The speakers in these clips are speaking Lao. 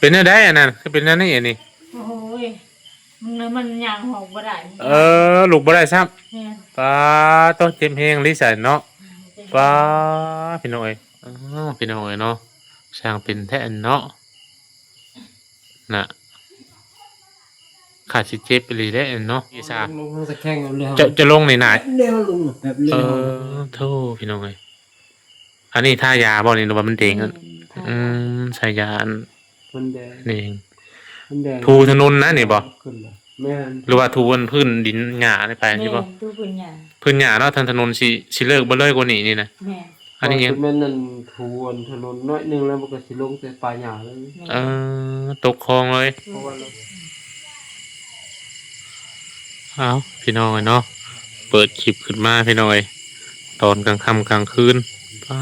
ເປັນແນວໃດອັນນັ້ນ? ຄືເປັນແນວນີ້ອັນນີ້? ໂອ້ຍ ມັນ ມັນຍ່າງອອກບໍ່ໄດ້. ເອີ ລຸກບໍ່ໄດ້ຊ້ຳ. ແມ່ນ. ປາໂຕ ເຈັບແຮງອີ່ຫຼີຊັ້ນເນາະ. ເຈັບແຮງ. ປາ ພີ່ນ້ອງເອີຍ. ອ້າວ ພີ່ນ້ອງເອີຍເນາະ ຊ່າງເປັນແທ້ເນາະ ນະ ຂ້າຊິເຈັບອີ່ຫຼີເດ້ເນາະ ເຈສາ. ລົງ ລົງຕະແຄງເລີຍ. ຈະ ຈະລົງນີ້ນະ? ແນວລົງແບບເລີຍ. ເອີ ໂທ້ ພີ່ນ້ອງເອີຍ ອັນນີ້ທາຢາບໍ່ນີ້ ຫຼືວ່າມັນເດງ? ແມ່ນ ທາຢາ. ອືມ ທາຢາອັນ ມັນແດງ ເດງ ມັນແດງ. ຖູຖະໜົນນະນີ້ບໍ່? ຂຶ້ນລະ. ແມ່ນ. ຫຼືວ່າຖູອັນພື້ນດິນຫຍ້ານີ້ໄປ ແມ່ນ ຊິບໍ່? ຖູພື້ນຫຍ້າ ພື້ນຫຍ້າເນາະ. ທາງຖະໜົນຊິ ຊິເລີກບໍ່ເລີຍກວ່ານີ້ນີ້ນະ. ແມ່ນ. ອັນນີ້ຍັງ ແມ່ນນັ້ນ ຖູອັນຖະໜົນໜ້ອຍໜຶ່ງແລ້ວ ມັນກໍຊິລົງໃສ່ປ່າຫຍ້າເລີຍ. ແມ່ນ. ເອີ ຕົກຄອງເລີຍ. ເພາະວ່າ ເອົ້າ ພີ່ນ້ອງເອີຍເນາະ ເປີດຄລິບຂຶ້ນມາ ພີ່ນ້ອງເອີຍ ຕອນກາງຄ່ຳກາງຄືນ. ປາ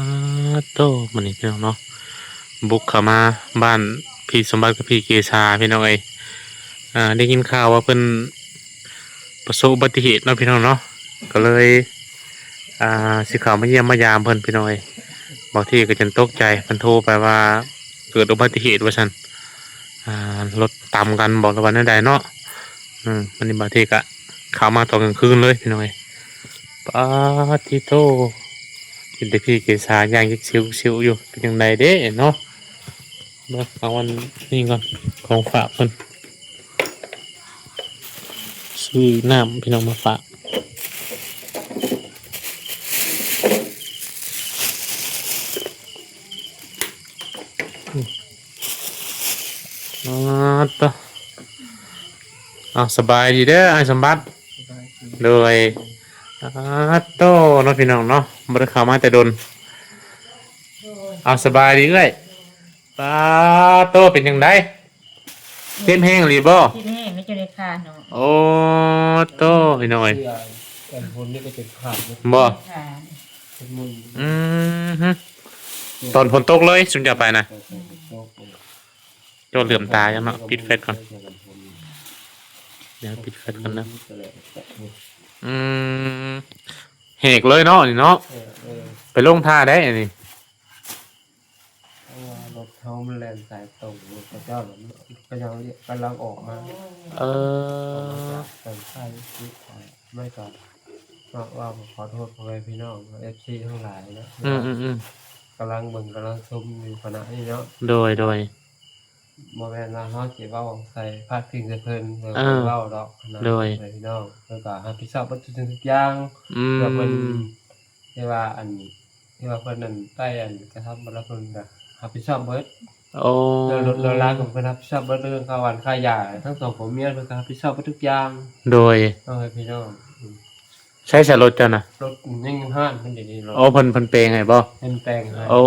ໂຕ ມື້ນີ້ ພີ່ນ້ອງເນາະ ບຸກເຂົ້າມາບ້ານພີ່ສົມບັດກັບພີ່ເກສາ ພີ່ນ້ອງເອີຍ. ອ່າ ໄດ້ຍິນຂ່າວວ່າເພິ່ນປະສົບອຸບັດຕິເຫດເນາະ ພີ່ນ້ອງເນາະ ກໍເລີຍ ອ່າ ຊິເຂົ້າມາຢ້ຽມມາຢາມເພິ່ນ ພີ່ນ້ອງເອີຍ. ບາງທີກໍຈົນຕົກໃຈ ເພິ່ນໂທໄປວ່າເກີດອຸບັດຕິເຫດວ່າຊັ້ນ ອ່າ ລົດຕຳກັນບໍ ຫຼືວ່າແນວໃດເນາະ. ອືມ ມື້ນີ້ບາງທີກະເຂົ້າມາຕອນກາງຄືນເລີຍ ພີ່ນ້ອງເອີຍ. ປາຕິໂທ ເຫັນແຕ່ພີ່ເກສາຍ່າງຊິວໆຢູ່ ເປັນຈັ່ງໃດເດ້ເນາະ. ເບິ່ງເອົາອັນນີ້ກ່ອນ ຂອງຝາກເພິ່ນ ຊື້ນ້ຳ ພີ່ນ້ອງ ມາຝາກ. ອືມ ອາ ຕະ ເອົາ ສະບາຍດີເດີອ້າຍສົມບັດ. ສະບາຍດີ. ໂດຍ ອາ ໂຕ ເນາະ ພີ່ນ້ອງເນາະ ບໍ່ໄດ້ເຂົ້າມາແຕ່ດົນ. ໂດຍ. ເອົາ ສະບາຍດີເອື້ອຍ. ປາໂຕ ເປັນຈັ່ງໃດ? ເຈັບແຮງອີ່ຫຼີບໍ່? ເຈັບແຮງ ໄດ້ຈົນໄດ້ຄາເນາະ. ໂອ້ໂຕ ພີ່ນ້ອງເອີຍ ອັນຄົນນີ້ກໍເປັນຂາດເນາະ. ບໍ່? ຂາດ. ເປັນໝຸ່ນ. ອືມ ຕອນຝົນຕົກເລີຍ ຊຸມເຈົ້າໄປນະ? ຕອນຝົນຕົກ. ໂອ້ ເຫຼືອມຕາຈັ່ງເນາະ. ປິດແຟດກ່ອນ ດຽວປິດແຟດກ່ອນເດີ. ອືມ ແຫກເລີຍເນາະ ນີ້ເນາະ. ແຫກເລີຍ. ໄປລົງທ່າໃດອັນນີ້? ເພາະວ່າລົດເຮົາມັນແລ່ນສາຍຕົງ ລົດເຂົາເຈົ້າ ເຂົາເຈົ້າກຳລັງອອກມາ. ເອີ ອອກມາຈາກເສັ້ນໄຟ ມັນກໍ ເນາະ ວ່າຂໍໂທດພໍ່ແມ່ພີ່ນ້ອງ ເອັຟຊີ ທັງຫຼາຍເນາະ. ອືມໆໆ ກຳລັງເບິ່ງກຳລັງຊົມຢູ່ຂະນະນີ້ເນາະ. ໂດຍໆ ບໍ່ແມ່ນວ່າເຮົາຊິເວົ້າໃສ່ ພາດພິງໃສ່ເພິ່ນ ເອີ ເວົ້າດອກນະ. ໂດຍ ພໍ່ແມ່ພີ່ນ້ອງ ເພິ່ນກໍຮັບຜິດຊອບເບິດທຸກສິ່ງທຸກຢ່າງ. ອືມ ເພື່ອເພິ່ນ ທີ່ວ່າອັນ ທີ່ວ່າເພິ່ນນັ້ນໄດ້ອັນກະທຳມາແລ້ວ ເພິ່ນກະຮັບຜິດຊອບເບິດ. ໂອ້ ແລ້ວລົດລາງກໍເພິ່ນຮັບຜິດຊອບເບິດ ເລື່ອງຄ່າຫວານຄ່າຢາ ທັງສອງຜົວເມຍເພິ່ນກໍຮັບຜິດຊອບເບິດທຸກຢ່າງ. ໂດຍ ເອີ ພີ່ນ້ອງ. ອືມ ໃຊ້ສາລົດເຈົ້ານະ? ລົດຍັງຢູ່ຮ້ານເພິ່ນດຽວນີ້. ໂອ້ ເພິ່ນ ເພິ່ນແປງໃຫ້ບໍ່? ເພິ່ນແປງໃຫ້. ໂອ້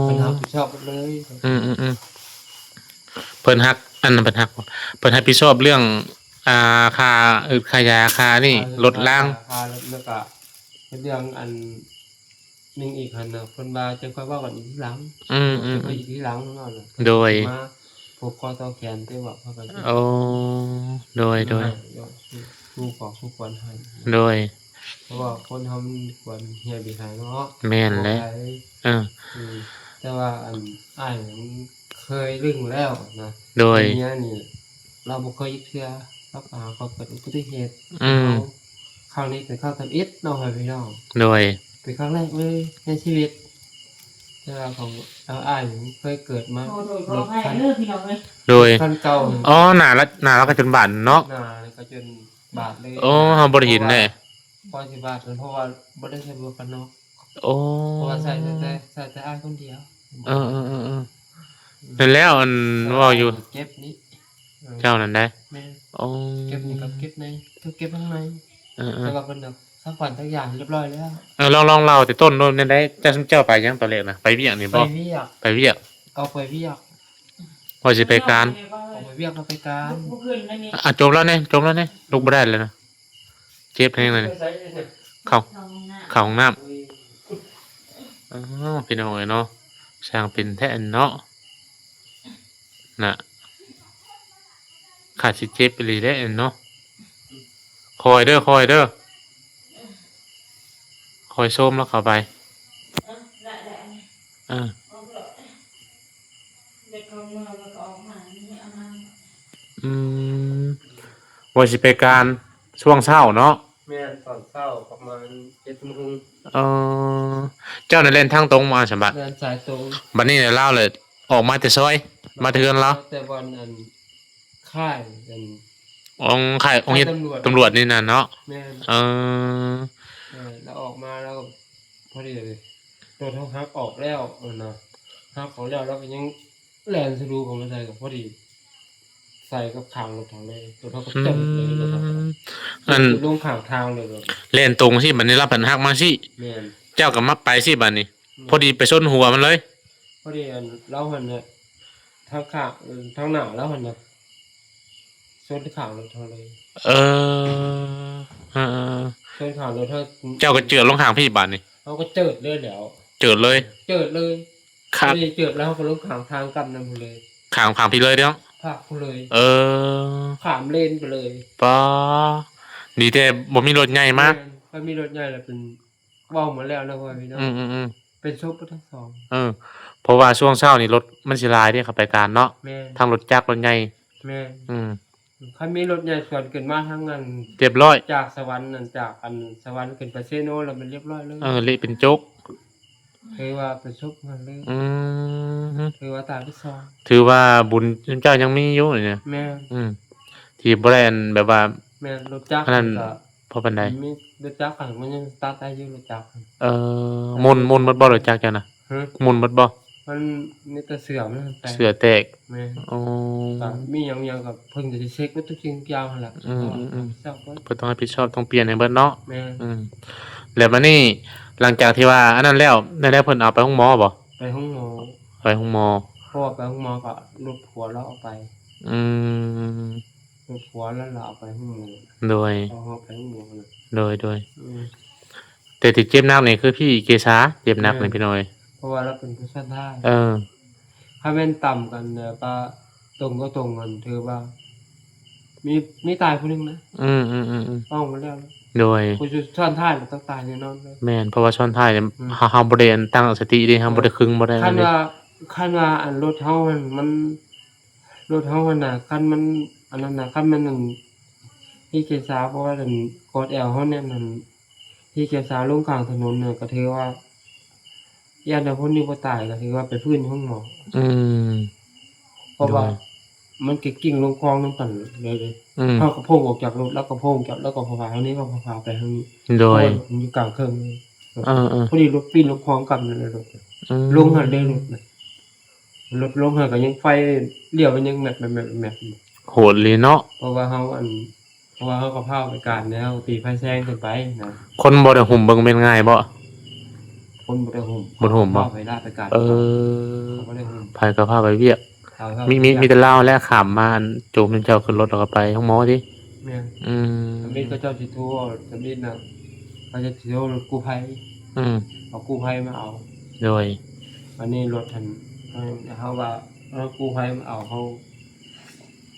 ເພິ່ນຮັບຜິດຊອບເບິດເລີຍ. ອືມໆໆ ເພິ່ນຮັກ ອັນນັ້ນ ເພິ່ນຮັກ ເພິ່ນຮັບຜິດຊອບເລື່ອງ ອ່າ ຄ່າອຶດຄ່າຢາ ຄ່ານີ້ ຄ່າລົດລາງ ຄ່າລົດ ແລ້ວກະ ເປັນເລື່ອງອັນໜຶ່ງອີກຫັ້ນນະ ເພິ່ນວ່າຈະຄ່ອຍເວົ້າກັນອີກທີຫຼັງ. ອືມໆໆ ຈະຄ່ອຍອີກທີຫຼັງເນາະ. ໂດຍ ມາຜູກຄໍຕໍ່ແຂນ ແຕ່ວ່າເຂົາກໍ ໂອ້ ໂດຍໆ ໃຫ້ ສູ້ຂໍສູ້ຄວນໃຫ້. ໂດຍ ເພາະວ່າຄົນເຮົາມັນຄວນເຮຍເບໄຮເນາະ. ແມ່ນແຫຼະ. ເອີ ອືມ ແຕ່ວ່າອັນອ້າຍມັນເຄີຍລຶ້ງແລ້ວນະ. ໂດຍ ເມຍນີ້ລາວບໍ່ເຄີຍຈັກເທື່ອ ລາວກໍຫາກໍເກີດອຸບັດຕິເຫດ. ອືມ ເຮົາ ຄັ້ງນີ້ເປັນຄັ້ງທຳອິດເນາະ ພໍ່ແມ່ພີ່ນ້ອງ. ໂດຍ ເປັນຄັ້ງແລກເລີຍໃນຊີວິດ ແຕ່ວ່າຂອງອ້າຍນີ້ເຄີຍເກີດມາ. ໂອ້ ໂດຍ ຂໍອະໄພເດີພີ່ນ້ອງເອີຍ. ໂດຍ ຄັນເກົ່າ. ອໍ ໜ້າລະ ໜ້າລະກະຈົນບາດເນາະ. ໜ້າລະກະຈົນບາດເລີຍ. ໂອ້ ເຮົາບໍ່ໄດ້ເຫັນເດ້ ເພາະວ່າ ກໍຊິບາດເພິ່ນ ເພາະວ່າບໍ່ໄດ້ໃສ່ໝວກກັນນັອກ. ໂອ້ ເພາະວ່າໃສ່ແຕ່ ໃສ່ແຕ່ອ້າຍຄົນດຽວ. ເອີໆໆໆ ນັ້ນແຫຼະ ອັນເວົ້າຢູ່ ເຈັບນີ້ ເຈົ້ານັ້ນໄດ໋. ແມ່ນ. ໂອ້ ເກັບນີ້ກໍເກັບໃນ ຄືເກັບຂ້າງໃນ. ເອີໆ ແຕ່ວ່າເພິ່ນນະ ຊັກຂວັນຊັກຢາຮຽບຮ້ອຍແລ້ວ. ເອີ ລອງ ລອງເລົ່າແຕ່ຕົ້ນໂລດແນວໃດ? ເຈົ້າ ຊຸມເຈົ້າໄປຫຍັງຕອນແລກນະ? ໄປວຽກນີ້ບໍ່? ໄປວຽກ. ໄປວຽກ. ອອກໄປວຽກ ວ່າຊິໄປການ. ອອກໄປວຽກ ເຮົາໄປການ. ອ່ະ ຈົບແລ້ວນີ້ ຈົບແລ້ວນີ້ ລຸກບໍ່ໄດ້ແລ້ວນະ. ເຈັບແຮງເລີຍ ເຂົ້າ ເຂົ້າຫ້ອງນ້ຳ. ອ້າວ ພີ່ນ້ອງເອີຍເນາະ ຊ່າງເປັນແທ້ເນາະ ນະ ຂ້າຊິເຈັບອີ່ຫຼີເດ້ເນາະ. ຄ່ອຍເດີ ຄ່ອຍເດີ ຄ່ອຍໂຊມລາວເຂົ້າໄປ. ເອີ ເອີ ເອີ ເດັກເຂົ້າເມືອງແລ້ວກໍອອກມາ. ອືມ ວ່າຊິໄປການຊ່ວງເຊົ້າເນາະ? ແມ່ນ ຕອນເຊົ້າປະມານເຈັດໂມງ. ເອີ ເຈົ້ານັ້ນແລ່ນທາງຕົງມາຊັ້ນບາດ? ແລ່ນສາຍຕົງ. ບັດນີ້ລາວລະອອກມາແຕ່ຊອຍ ມາແຕ່ເຮືອນລາວ? ແຕ່ບ່ອນອັນ ຄ້າຍອັນ ອອງ ຄ້າຍ ໂຮງຮຽນ ຕຳຫຼວດ ຕຳຫຼວດນີ້ນະເນາະ? ແມ່ນ. ເອີ ເອີ ລາວອອກມາ ລາວກໍພໍດີລົດເຮົາຫັກອອກແລ້ວຫັ້ນນະ ຫັກອອກແລ້ວ ລາວກໍຍັງແລ່ນສະດຸ້ງເຂົ້າມາໃສ່ ກໍພໍດີໃສ່ກັບຂ້າງລົດເຮົາເລີຍ ລົດເຮົາກໍເຈິດເລີຍ ອືມ ລົດເຮົາກໍ ອັນ ຕົກລົງຂ້າງທາງເລີຍ ແລ່ນຕົງຊີ້ ບັດນີ້ລາວພັດຫັກມາຊີ້. ແມ່ນ. ເຈົ້າກໍມາໄປຊີ້ບັດນີ້ ແມ່ນ. ພໍດີໄປຊົນຫົວມັນເລີຍ. ພໍດີອັນ ລາວຫັ້ນນະ ທາງຂ້າງ ເອີ ທາງໜ້າລາວຫັ້ນນະ ຊົນຂ້າງລົດເຮົາເລີຍ. ເອີ ເອີ ຊົນຂ້າງລົດເຮົາ. ເຈົ້າກໍເຈີດລົງຂ້າງພີ້ບາດນີ້? ເຮົາກໍເຈີດເລີຍແຫຼ້ວ. ເຈີດເລີຍ? ເຈີດເລີຍ. ຄັກ. ພໍດີເຈີດແລ້ວເຮົາກໍລົງຂ້າງທາງກັບນຳພຸ້ນເລີຍ. ຂ້າງ ຂ້າງພີ້ເລີຍເນາະ? ພາກພຸ້ນເລີຍ. ເອີ ຂ້າມເລນໄປເລີຍ. ປາ ດີແຕ່ບໍ່ມີລົດໃຫຍ່ມາ. ແມ່ນ ຄັນມີລົດໃຫຍ່ລະເປັນ ເວົ້າໝົດແລ້ວເນາະ ພໍ່ແມ່ພີ່ນ້ອງ. ອືມໆໆ ເປັນສົບເບິດທັງສອງ. ເອີ ເພາະວ່າຊ່ວງເຊົ້ານີ້ລົດມັນຊິຫຼາຍເດ້ ເຂົ້າໄປການເນາະ. ແມ່ນ. ທັງລົດຈັກລົດໃຫຍ່. ແມ່ນ. ອືມ ຄັນມີລົດໃຫຍ່ສວນຂຶ້ນມາທາງນັ້ນ ຮຽບຮ້ອຍ. ຈາກສະຫວັນນັ້ນ ຈາກອັນສະຫວັນຂຶ້ນໄປເຊໂນລະແມ່ນຮຽບຮ້ອຍເລີຍ. ເອີ ເລະເປັນໂຈກ. ຖືວ່າເປັນສົບຫັ້ນເລີຍ. ອືມ ຖືວ່າຕາຍໄປສອງ. ຖືວ່າບຸນເຈົ້າຍັງມີຢູ່ນີ້ນະ. ແມ່ນ. ອືມ ທີ່ບໍ່ໄດ້ອັນແບບວ່າ ແມ່ນ ລົດຈັກ ອັນນັ້ນ ກໍ ພໍປານໃດ? ມີລົດຈັກຫັ້ນ ມັນຍັງສະຕາດໄດ້ຢູ່ ລົດຈັກຫັ້ນ. ເອີ ໝຸ່ນ ໝຸ່ນໝົດບໍ່ລົດຈັກເຈົ້ານະ? ຫຶ? ໝຸ່ນໝົດບໍ່? ມັນມີແຕ່ເສື່ອມັນຫັ້ນແຕກ. ເສື່ອແຕກ. ແມ່ນ. ອໍ ກໍມີຫຍັງໆກໍເພິ່ນກໍຊິເຊັກເບິດທຸກສິ່ງທຸກຢ່າງຫັ້ນແຫຼະ. ອືມໆໆ ເພິ່ນຕ້ອງຮັບຜິດຊອບ ຕ້ອງປ່ຽນໃຫ້ເບິດເນາະ. ແມ່ນ. ອືມ ແລ້ວບັດນີ້ ຫຼັງຈາກທີ່ວ່າອັນນັ້ນແລ້ວ ແນວໃດ ເພິ່ນເອົາໄປໂຮງໝໍບໍ່? ໄປໂຮງໝໍ. ໄປໂຮງໝໍ. ເພາະວ່າໄປໂຮງໝໍກໍລົດຜົວລາວເອົາໄປ. ອືມ ລົດຜົວລາວ ລາວເອົາໄປໂຮງໝໍ. ໂດຍ. ເອົາເຮົາໄປໂຮງໝໍນະ. ໂດຍໆ. ອືມ ແຕ່ທີ່ເຈັບໜັກນີ້ຄືພີ່ເກສາ ເຈັບໜັກນີ້ ແມ່ນ ພີ່ນ້ອງເອີຍ. ເພາະວ່າລາວເປັນຜູ້ຊ້ອນທ້າຍ. ເອີ ຖ້າແມ່ນຕຳກັນແບບວ່າຕົງຕໍ່ຕົງ ມັນຖືວ່າມີ ມີຕາຍຜູ້ໜຶ່ງນະ. ອືມໆໆໆ ເວົ້າມາແລ້ວ. ໂດຍ. ຜູ້ຊ້ອນທ້າຍມັນຕ້ອງຕາຍແນ່ນອນເລີຍ. ແມ່ນ ເພາະວ່າຊ້ອນທ້າຍນີ້ ອືມ ເຮົາ ເຮົາບໍ່ໄດ້ອັນຕັ້ງສະຕິເດ້ ເຮົາບໍ່ໄດ້ຄຶງ ບໍ່ໄດ້ ຄັນວ່າ ຄັນວ່າອັນລົດເຮົາຫັ້ນມັນ ລົດເຮົາຫັ້ນນະ ຄັນມັນອັນນັ້ນນະ ຄັນມັນອັນ ພີ່ເກສາ ເພາະວ່າອັນກອດແອວເຮົາແໜ້ນນັ້ນ ພີ່ເກສາລົງກາງຖະໜົນນະ ກໍຖືວ່າ ຢ້ານວ່າຄົນນີ້ບໍ່ຕາຍ ກໍຖືວ່າໄປຟື້ນໂຮງໝໍ. ອືມ ເພາະວ່າ ໂດຍ ມັນກໍກິ້ງລົງຄອງນຳກັນເລີຍເດ້. ອືມ ເຮົາກໍໂພງອອກຈາກລົດ ລາວກໍໂພງຈາກ ລາວກໍພາພາທາງນີ້ ເຮົາກໍພາພາໄປທາງນີ້. ໂດຍ. ເພາະວ່າມັນຢູ່ກາງເຄິ່ງເລີຍ. ເອີໆ ພໍດີລົດປີ້ນລົງຄອງກັບນັ້ນແຫຼະ ລົດ ອືມ ລົງຫັ້ນເດ້ລົດນະ. ລົດລົງຫັ້ນກໍຍັງໄຟລ້ຽວ ມັນຍັງແມັບໆໆໆ. ໂຫດອີ່ຫຼີເນາະ. ເພາະວ່າເຮົາອັນ ເພາະວ່າເຮົາກໍພາໄປການແລ້ວ ຕີໄຟແຊງຂຶ້ນໄປນະ. ຄົນບໍ່ໄດ້ຫຸ້ມເບິ່ງແມ່ນງ່າຍບໍ່? ຄົນບໍ່ໄດ້ຫຸ້ມ. ບໍ່ໄດ້ຫຸ້ມບໍ່? ພາໄປລາດໄປການ. ເອີ ເຂົາບໍ່ໄດ້ຫຸ້ມ. ໃຜກໍພາໄປວຽກ. ເຂົາ ມີ ມີ ເຂົາ ມີແຕ່ລາວແຫຼະຂ້າມມາ ອັນໂຈມເຈົ້າຂຶ້ນລົດແລ້ວກໍໄປໂຮງໝໍຕິ? ແມ່ນ. ອືມ ທຳອິດເຂົາເຈົ້າຊິໂທ ທຳອິດນະ ເຂົາເຈົ້າຊິໂທລົດກູ້ໄພ. ອືມ ເອົາກູ້ໄພມາເອົາ. ໂດຍ. ອັນນີ້ລົດຫັ້ນ ເຮົາວ່າ ເອີ ກູ້ໄພມາເອົາ ເຮົາ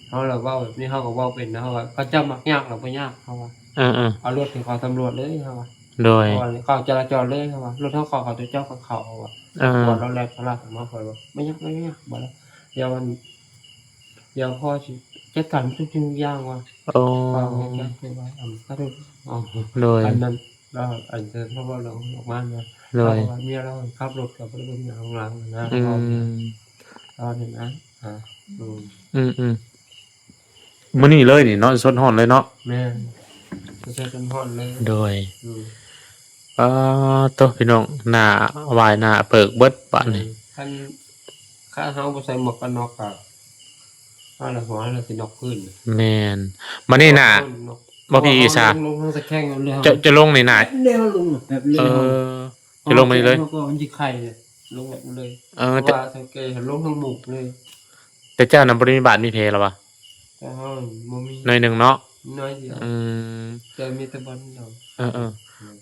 ເຮົາລະເວົ້າແບບນີ້ ເຮົາກໍເວົ້າເປັນນະ ເຮົາວ່າ ເຂົາເຈົ້າມັກຍາກລະບໍ່ຍາກ ເຮົາວ່າ. ເອີໆ ເອົາລົດໃຫ້ເຂົາຕຳຫຼວດເລີຍ ເຮົາວ່າ. ໂດຍ. ເຂົາເຈົ້າຈະລາຈອນເລີຍ ເຮົາວ່າ. ລົດເຮົາເຂົ້າ ເຂົາເຈົ້າກໍເຂົ້າ ເຮົາວ່າ. ເອີ ກວດລາວແລ່ນພະລາດອອກມາ ຂ້ອຍວ່າ ບໍ່ຍາກ ບໍ່ຍາກ ບໍ່ລະ ດຽວອັນ ດຽວພໍ່ຊິຈັດການທຸກສິ່ງທຸກຢ່າງວ່າ. ໂອ້ ວ່າບໍ່ຈັກ ເພິ່ນວ່າ ອືມ ສາທຸ. ໂດຍ. ອັນນັ້ນ ລາວອັນເຊີນລາວເວົ້າເລື່ອງອອກມານະ. ໂດຍ. ເພາະວ່າເມຍລາວຂັບລົດກໍບໍ່ໄດ້ເບິ່ງຫຍັງຫຼັງນະ. ອືມ ລາວນີ້ນະ. ອາ ອືມ ອືມໆ ມື້ນີ້ເລີຍນີ້ເນາະ ສົດຮ້ອນເລີຍເນາະ. ແມ່ນ ສົດໆ ຮ້ອນໆ ເລີຍ. ໂດຍ. ອືມ ປາໂຕ ພີ່ນ້ອງ ໜ້າຫວາຍໜ້າເປີກເບິດບາດນີ້. ແມ່ນ ຄັນ ຄັນເຮົາບໍ່ໃສ່ໝວກກັນນັອກກໍ ເຮົາລະຫົວເຮົາລະຊິນອກພື້ນ. ແມ່ນ. ບາດນີ້ນະ ບໍ່ ພີ່ອີສາ ເຈົ້າ ເຈົ້າລົງນີ້ນະ ແນວລົງແບບເລີຍ. ເອີ ເຈົ້າລົງມານີ້ເລີຍ. ເຮົາກໍມັນຊິໄຄເລີຍ ລົງແບບນີ້ເລີຍ. ເອີ ເພາະວ່າສັງເກດເຫັນລົງທາງບຸກເລີຍ. ແຕ່ເຈົ້ານະບໍ່ໄດ້ມີບາດມີແຜລະວະ? ແຕ່ເຮົາບໍ່ມີ. ໜ້ອຍໜຶ່ງເນາະ. ໜ້ອຍດຽວ. ອືມ ແຕ່ມີແຕ່ບ່ອນດຽວ. ເອີ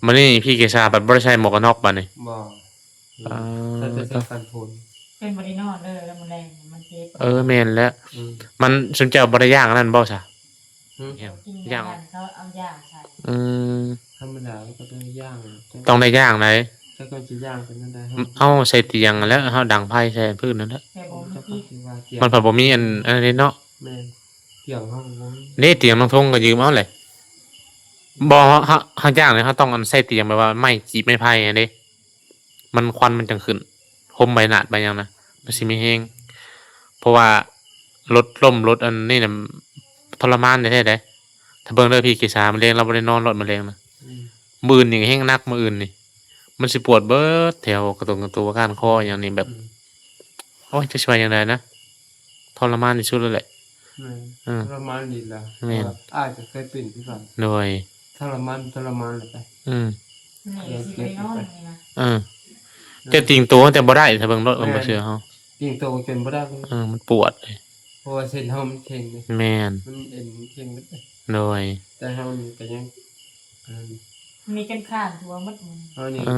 ໆ ບາດນີ້ພີ່ເກສາບັດບໍ່ໄດ້ໃສ່ໝວກກັນນັອກບາດນີ້. ບໍ່. ອືມ ໃສ່ແຕ່ເສື້ອກັນຝົນ. ເພິ່ນບໍ່ໄດ້ນອນເລີຍ ແລ້ວມື້ແລງມັນເຈັບ. ເອີ ແມ່ນແລ້ວ. ອືມ ມັນ ຊຸມເຈົ້າບໍ່ໄດ້ຍ່າງອັນນັ້ນບໍ່ຊະ? ຫຶ? ຍ່າງ ເຂົາເອົາຢາໃສ່. ອືມ ທຳມະດາກໍຕ້ອງໄດ້ຍ່າງ. ຕ້ອງໄດ້ຍ່າງໃດ. ຈັກກ່ອນຊິຍ່າງເປັນຈັ່ງໃດ. ເອົາໃສ່ຕຽງຫັ້ນແຫຼະ ເຮົາດັງໄຟໃສ່ພື້ນນັ້ນແຫຼະ. ແຕ່ບໍ່ມີ ມັນພັດບໍ່ມີອັນ ອັນນີ້ເນາະ. ແມ່ນ. ຕຽງເຮົາກໍບໍ່ມີ ເດ້ ຕຽງນ້ອງທົງກໍຢືມເອົາແຫຼະ. ບໍ່ ເຮົາ ເຮົາ ເຮົາຈ້າງນີ້ ເຮົາຕ້ອງອັນໃຊ້ຕຽງແບບວ່າໄມ້ຈີບໄມ້ໄຜ່ຫັ້ນເດ້ ມັນ ຄວັນມັນຈັ່ງຂຶ້ນ ໂຮມໃບໜາດໃບຫຍັງນະ ມັນຊິມີແຮງ. ເພາະວ່າລົດລົ້ມ ລົດອັນນີ້ນະ ທໍລະມານແທ້ໆເດ້. ຖ້າເບິ່ງເດີ ພີ່ເກສາ ມະເຮັງ ລາວບໍ່ໄດ້ນອນໂລດ ມະເຮັງນະ. ອືມ ມື້ອື່ນນີ້ກໍແຮງໜັກ ມື້ອື່ນນີ້ ມັນຊິປວດເບິດແຖວກະຕົງກະໂຕ ກ້ານຄໍຫຍັງນີ້ແບບ ອືມ ໂອ້ຍ ຈະຊ່ວຍຈັ່ງໃດນະ ທໍລະມານທີ່ສຸດເລີຍແຫຼະ. ແມ່ນ ເອີ ທໍລະມານອີ່ຫຼີລະ. ແມ່ນ ເພາະວ່າອ້າຍກໍເຄີຍເປັນຄືກັນ. ໂດຍ ທໍລະມານ ທໍລະມານແຫຼະໄປ. ອືມ ແມ່ນ ຊິໄປນອນນີ້ນະ. ເອີ ເຈົ້າຕີງໂຕແຕ່ບໍ່ໄດ້ ຖ້າເບິ່ງໂລດ ແມ່ນ ບໍ່ເຊື່ອເຮົາ ຕີງໂຕຈົນບໍ່ໄດ້ເລີຍ. ເອີ ມັນປວດເດ້ ເພາະວ່າເສັ້ນເຮົາມັນເຄັ່ງເດ້. ແມ່ນ ມັນເອັນເຄັ່ງເບິດເດ້. ໂດຍ ແຕ່ເຮົານີ້ກໍຍັງ ອັນ ມີກັນຂ້າງຕົວໝົດ. ເຮົານີ້ ເອີ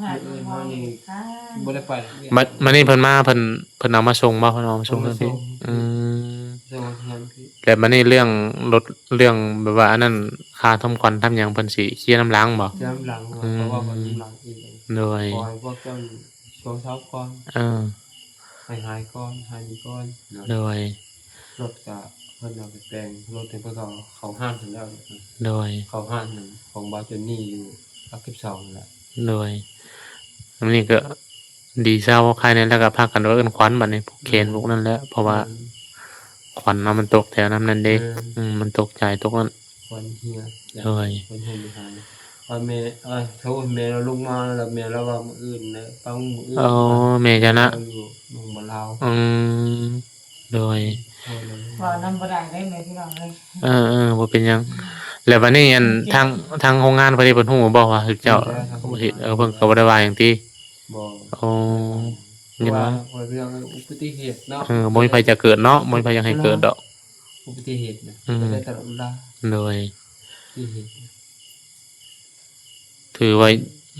ມື້ອື່ນເຮົານີ້ບໍ່ໄດ້ໄປໂຮງຮຽນ. ບັດ ບັດນີ້ເພິ່ນມາ ເພິ່ນ ເພິ່ນເອົາມາສົ່ງບໍ່? ເພິ່ນເອົາມາສົ່ງເຮືອນພີ້. ເອົາມາສົ່ງ. ອືມ ສົ່ງເຮືອນພີ້. ແລ້ວບັດນີ້ເລື່ອງລົດ ເລື່ອງແບບວ່າອັນນັ້ນ ຄ່າທຳຂວັນທຳຫຍັງ ເພິ່ນຊິເຄຍນຳຫຼັງບໍ່? ເຄຍນຳຫຼັງ. ອືມ ເພາະວ່າເພິ່ນນຳຫຼັງເອງ. ໂດຍ ຂໍໃຫ້ພວກເຈົ້ານີ້ຊ່ວຍຊາວກ່ອນ. ເອີ ໃຫ້ຫາຍກ່ອນ ຫາຍດີກ່ອນເນາະ. ໂດຍ ລົດກະເພິ່ນເອົາໄປແປງລົດໃຫ້ເພິ່ນ ເຂົາ ເຂົ້າຮ້ານຫັ້ນແລ້ວ. ໂດຍ ເຂົ້າຮ້ານຂອງບ່າວຈອນນີ່ຢູ່ຫຼັກສິບສອງຫັ້ນແຫຼະ. ໂດຍ ອັນນີ້ກໍດີເຊົາໄຄແດ່ ແລ້ວກໍພາກັນວ່າເອີ້ນຂວັນບັດນີ້ ຜູກແຂນ ອືມ ຜູກນັ້ນແຫຼະ ເພາະວ່າ ອືມ ຂວັນເນາະ ມັນຕົກແຖວນັ້ນນັ້ນເດ້. ແມ່ນ ອືມ ມັນຕົກໃຈຕົກນັ້ນ ຂວັນເຮຍ. ໂດຍ ຂວັນເຮຍຢູ່ຫັ້ນ ວ່າແມ່ ເອີຍ ໂທແມ່ລາວລົງມາແລ້ວ ແມ່ລາວວ່າມື້ອື່ນເດີ ຟັງມື້ອື່ນ. ອໍ ແມ່ເຈົ້ານະ ລາວຢູ່ເມືອງບໍ່ລາວ. ອືມ ໂດຍ ເວົ້ານຳບໍ່ໄດ້ເດ້ແມ່ພີ່ນ້ອງເອີຍ. ເອີໆ ບໍ່ເປັນຫຍັງ. ແລ້ວບັດນີ້ອັນ ທາງ ທາງໂຮງງານເພິ່ນເດ້ ເພິ່ນຮູ້ບໍ່ວ່າເຈົ້າເຮັດ? ເອີ ເພິ່ນກໍບໍ່ໄດ້ວ່າຫຍັງຕິ? ບໍ່. ໂອ້ ເພາະວ່າເລື່ອງອຸບັດຕິເຫດເນາະ. ເອີ ບໍ່ມີໃຜຢາກເກີດເນາະ ບໍ່ມີໃຜຢາກໃຫ້ເກີດດອກ ອຸບັດຕິເຫດນະ. ອືມ ເກີດໄດ້ຕະຫຼອດເວລາ. ໂດຍ ອຸບັດຕິເຫດ ຖືວ່າ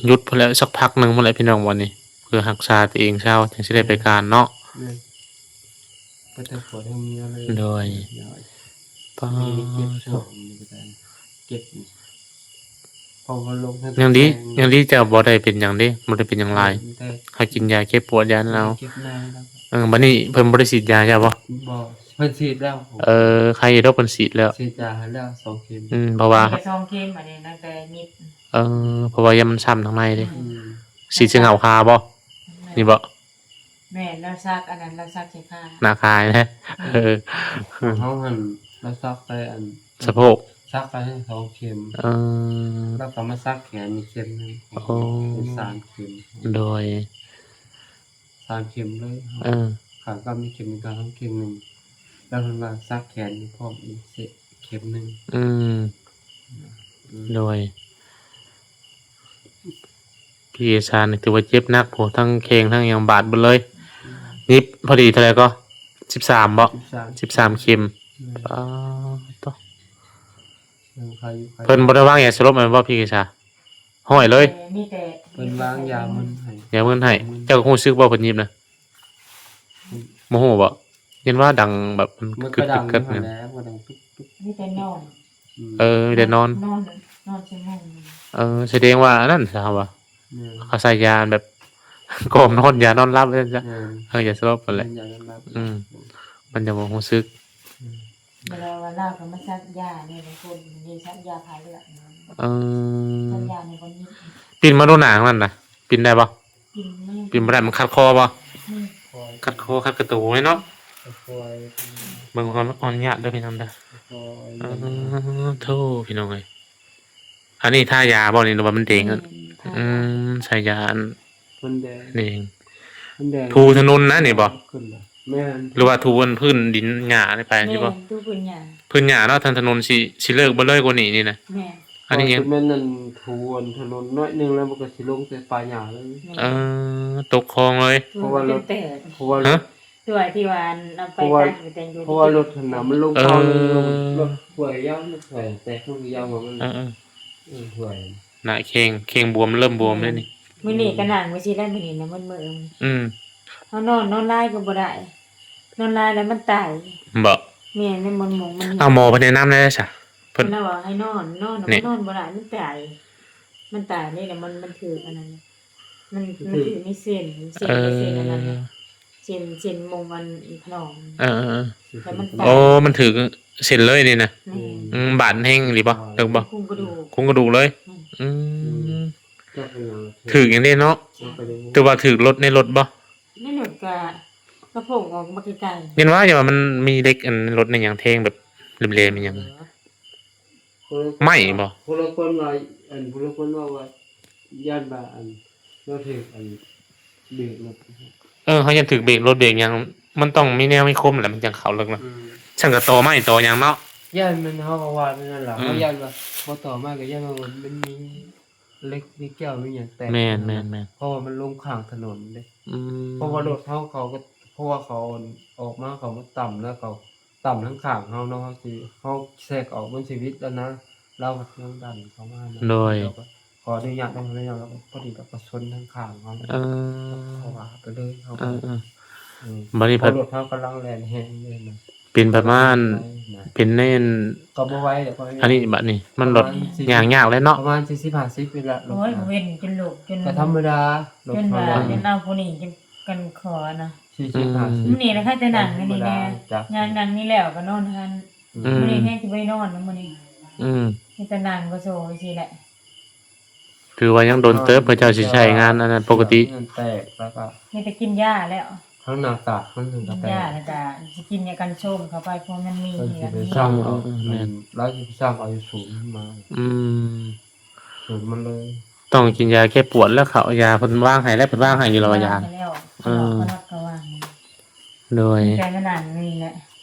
ຢຸດພຸ້ນແຫຼະ ສັກພັກໜຶ່ງພຸ້ນແຫຼະພີ່ນ້ອງ ບັດນີ້ ເພື່ອຮັກສາຕົວເອງເຊົາ ຈັ່ງຊິໄດ້ໄປການເນາະ. ແມ່ນ ບໍ່ແຕ່ຜົວທັງເມຍເລີຍ. ໂດຍ ປາດ ເຈັບ ເຈັບ ເພາະວ່າລົງ ຍັງດີ ຍັງດີເຈົ້າບໍ່ໄດ້ເປັນຫຍັງເດ້ ບໍ່ໄດ້ເປັນຫຍັງຫຼາຍ. ແມ່ນ ເຮົາກິນຢາແກ້ປວດຢານັ້ນເອົາ. ເອີ ບັດນີ້ເພິ່ນບໍ່ໄດ້ສີດຢາໃຫ້ເຈົ້າບໍ່? ບໍ່ ເພິ່ນສີດແລ້ວ. ເອີ ໄຄຢູ່ດອກ ເພິ່ນສີດແລ້ວ ສີດຢາໃຫ້ແລ້ວສອງເຂັມ. ອືມ ເພາະວ່າ ມີແຕ່ສອງເຂັມ ອັນນີ້ຕັ້ງແຕ່ຍິບ. ເອີ ເພາະວ່າຢ້ານມັນຊ້ຳທາງໃນເດ້. ອືມ ສີດໃສ່ໜ້າຂາບໍ່? ແມ່ນ ນີ້ບໍ່? ແມ່ນ ລາວສັກອັນນັ້ນ ລາວສັກໃສ່ຂາ ໜ້າຂານະ. ເອີ ຂອງເຮົາຫັ້ນລາວສັກໃສ່ອັນສະໂພກ ສັກໃສ່ສອງເຂັມ. ເອີ ແລ້ວກໍມາສັກແຂນອີກເຂັມໜຶ່ງ. ໂອ້ ເປັນສາມເຂັມ. ໂດຍ ສາມເຂັມເລີຍ. ເອີ ຂາກໍມີເຂັມໜຶ່ງ ຂາເຂັມໜຶ່ງ ແລ້ວເພິ່ນວ່າສັກແຂນອີກພ້ອມອີກເຂັມໜຶ່ງ. ອືມ ອືມ ໂດຍ ພີ່ເອຊານີ້ຖືວ່າເຈັບໜັກພຸ້ນ ທັງແຂ້ງທັງຫຍັງບາດເບິດເລີຍ. ຍິບພໍດີເທົ່າໃດກໍ? ສິບສາມບໍ່? ສິບສາມ ສິບສາມເຂັມ. ແມ່ນ ປາດໂທ້ ຍັງຄາຢູ່ ຄາຢູ່. ເພິ່ນບໍ່ໄດ້ວາງຢາສະຫຼົບແມ່ນບໍ່ ພີ່ເອຊາ? ຫ້ອຍເລີຍ. ມີແຕ່ ເພິ່ນວາງຢາມຶນໃຫ້ ຢາມຶນໃຫ້. ເຈົ້າຮູ້ສຶກບໍ່ເພິ່ນຍິບນະ? ບໍ່ຮູ້ບໍ່? ເຫັນວ່າດັງແບບມັນ ມັນກະດັງຢູ່ຫັ້ນແຫຼະ ມັນກະດັງຕຸບໆ ມີແຕ່ນອນ. ອືມ ເອີ ມີແຕ່ນອນ ນອນ ນອນຊົ່ວໂມງໜຶ່ງ. ເອີ ສະແດງວ່າອັນນັ້ນຊະວ່າ ແມ່ນ ເຂົາໃສ່ຢາແບບ ກອມນອນ ຢານອນຫຼັບວ່າຊັ້ນຊະ. ແມ່ນ ເອີ ຢາສະຫຼົບຫັ້ນແຫຼະ. ແມ່ນ ຢານອນຫຼັບ. ອືມ ມັນຈະບໍ່ຮູ້ສຶກ. ອືມ ເວລາວ່າລາວກໍມາສັກຢານີ້ ບາງຄົນນີ້ສັກຢາຜ່າເລືອດ. ເອີ ສັກຢາໃນບ່ອນຍິບ. ປິ່ນມາດູໜ້າຫັ້ນນະ ປິ່ນໄດ້ບໍ່? ປິ່ນ ປິ່ນບໍ່ໄດ້ ມັນຂັດຄໍບໍ່? ອືມ ຂັດຄໍຂັດກະຕູເນາະ. ເບິ່ງກ່ອນ ຂໍອະນຸຍາດເດີພີ່ນ້ອງເດີ. ເອີ ໂທ້ ພີ່ນ້ອງເອີຍ ອັນນີ້ທາຢາບໍ່ນີ້ ຫຼືວ່າມັນແດງ? ແມ່ນ ທາ. ອືມ ໃສ່ຢາອັນ ມັນແດງ ແດງ ມັນແດງ. ຖູຖະໜົນນະນີ້ບໍ່? ຂຶ້ນລະ ແມ່ນ ຫຼືວ່າຖູອັນພື້ນດິນຫຍ້ານີ້ໄປ. ແມ່ນ ນີ້ບໍ່? ຖູພື້ນຫຍ້າ ພື້ນຫຍ້າເນາະ. ທາງຖະໜົນຊິ ຊິເລີກເບິດເລີຍກວ່ານີ້ນີ້ນະ. ແມ່ນ ອັນນີ້ຍັງ ແມ່ນອັນຖູອັນຖະໜົນໜ້ອຍໜຶ່ງ ແລ້ວມັນກໍຊິລົງໃສ່ປ່າຫຍ້າເລີຍ. ແມ່ນ ເອີ ຕົກຄອງເລີຍ. ເພາະວ່າລົດ ເພາະວ່າ ຮະ? ຖ້ວຍທີ່ວ່າອັນເອົາໄປ ເພາະວ່າ ຕັ້ງຢູ່ແຕ່ຢູ່ ເພາະວ່າລົດຫັ້ນນະ ມັນລົງ ເອີ ຄອງ ລົດຖ້ວຍຍາວ ຖ້ວຍແຕກ ມັນຍາວວ່າມັນ ເອີ ເອີ ຖ້ວຍ ໜ້າແຂ້ງ ແຂ້ງບວມ ເລີ່ມບວມແລ້ວນີ້. ອືມ ມື້ນີ້ກໍນັ່ງໄວ້ຊີ້ແຫຼະ ມື້ນີ້ນະ ມື້ ມື້ ອືມ ເຮົານອນ ນອນຫຼາຍກໍບໍ່ໄດ້ ນອນຫຼາຍແລ້ວມັນຕາຍ. ບໍ່? ແມ່ນ ໃນມັນໝົງມັນ ເອົາ ໝໍເພິ່ນແນະນຳແນວໃດຊະ? ເພິ່ນ ເພິ່ນວ່າໃຫ້ນອນ ນອນ ນີ້ ນອນບໍ່ໄດ້ ມັນຕາຍ ມັນຕາຍນີ້ແຫຼະ ມັນ ມັນຖືກອັນນັ້ນ ມັນ ມັນຖືກໃນເສັ້ນ ເສັ້ນ ເອີ ໃນເສັ້ນອັນນັ້ນນະ ເສັ້ນ ເສັ້ນມົງອັນພະໜອງ. ເອີໆໆ ແລ້ວມັນຕາຍ. ໂອ້ ມັນຖືກ ເສັ້ນເລີຍນີ້ນະ. ແມ່ນ ອືມ ບາດແຮງອີ່ຫຼີບໍ່? ເລິກບໍ່? ຄຸມກະດູກ ຄຸມກະດູກເລີຍ. ອືມ ອືມ ຈັກເປັນຫຍັງ ຖືກຫຍັງເດ້ເນາະ? ຈັກເປັນຫຍັງ ຖືວ່າຖືກລົດໃນລົດບໍ່? ໃນລົດກະ ກະໂພງອອກມາໄກໆ. ແມ່ນວ່າ ຢ່າວ່າມັນມີເຫຼັກອັນລົດໃນຫຍັງແທງແບບແຫຼມໆອີ່ຫຍັງ. ເອີ ໄມ້ບໍ່? ຜູ້ລາງຄົນວ່າ ອັນ ຜູ້ລາງຄົນເວົ້າວ່າ ຢ້ານວ່າ ອັນ ລາວຖືກ ອັນ ເບຣກລົດ. ເອີ ເຮົາຢ້ານຖືກເບຣກລົດເບຣກຫຍັງ ມັນຕ້ອງມີແນວມີຄົມແຫຼະ ມັນຈັ່ງເຂົ້າເລິກນະ. ອືມ ຊັ້ນກໍຕໍ່ໄມ້ຕໍ່ຫຍັງເນາະ. ຢ້ານມັນ ເຮົາກໍວ່າແນວນັ້ນລະ. ອືມ ເຮົາຢ້ານວ່າບໍ່ຕໍ່ໄມ້ ກໍຢ້ານວ່າມັນມີເຫຼັກ ມີແກ້ວ ມີຫຍັງແຕກ. ແມ່ນໆໆ ເພາະວ່າມັນລົງຂ້າງຖະໜົນເດ້. ອືມ ເພາະວ່າລົດເຮົາ ເຂົາກໍ ເພາະວ່າເຂົາອອກມາ ເຂົາມາຕຳ ແລ້ວເຂົາ ຕຳທາງຂ້າງເຮົາເນາະ ເຮົາຊິ ເຮົາແຊກອອກ ມັນຊິຫວິດແລ້ວນະ. ລາວຍັງດັນເຂົ້າມານະ. ໂດຍ ລາວກໍຂໍອະນຸຍາດນຳ ແລ້ວກໍພໍດີກໍປະຊົນທາງຂ້າງເຮົາ. ເອີ ເຂົາວ່າໄປເລີຍ ເຮົາ ເອີ ເອີ ເອີ ບັດນີ້ພັດ ເພາະລົດເຮົາກຳລັງແລ່ນແຮງເລີຍນະ. ເປັນປະມານ ເປັນແນ່ນ ກໍບໍ່ໄວດອກ ອັນນີ້ບັດນີ້ມັນລົດ ປະມານສີ່ສິບ ຍ່າງຍາກແຫຼະເນາະ ປະມານສີ່ສິບ ຫ້າສິບນີ້ແຫຼະ. ໂອ້ຍ ເວົ້ນຈົນລູກ ຈົນ ກໍທຳມະດາ ລົດເຮົາ ຈົນວ່າ ຈົນເອົາຜູ້ນີ້ ກັນຂໍນະ ສີ່ສິບ ອືມ ຫ້າສິບ ມື້ນີ້ນະ ໃຜຈະນັ່ງອັນນີ້ແນ່ ທຳມະດາ ຈ້ະ ຍ່າງນັ່ງນີ້ແລ້ວກໍນອນຫັ້ນ. ອືມ ມື້ນີ້ແຮງຊິບໍ່ໄດ້ນອນນະມື້ນີ້. ອືມ ມີແຕ່ນັ່ງກໍໂຊໄປຊີ້ແຫຼະ. ຖືວ່າຍັງດົນເຕີບ ເຂົາເຈົ້າຊິໃຊ້ງານອັນນັ້ນປົກກະຕິ. ແຕກແລ້ວກໍ ມີແຕ່ກິນຢາແລ້ວ ທາງໜ້າຕາມັນກໍແຕກ ກິນຢາແລ້ວກໍຊິກິນຢາກັນໂຊມເຂົ້າໄປ ເພາະມັນມີ ເພິ່ນຊິໄປສັ່ງເອົາ. ເອີ ເອີ ແມ່ນ ລາວຊິໄປສັ່ງເອົາຢູ່ສູນມາ. ອືມ ສູນມັນເລີຍ ຕ້ອງກິນຢາແກ້ປວດແລ້ວ ເຂົາ ຢາເພິ່ນວາງໃຫ້ແລ້ວ ເພິ່ນວາງໃຫ້ຢູ່ແລ້ວວ່າຢາ. ວາງໃຫ້ແລ້ວ ເອີ ເຂົາກໍວາງໃຫ້. ໂດຍ ແຕ່ມັນອັນນີ້ແຫຼະ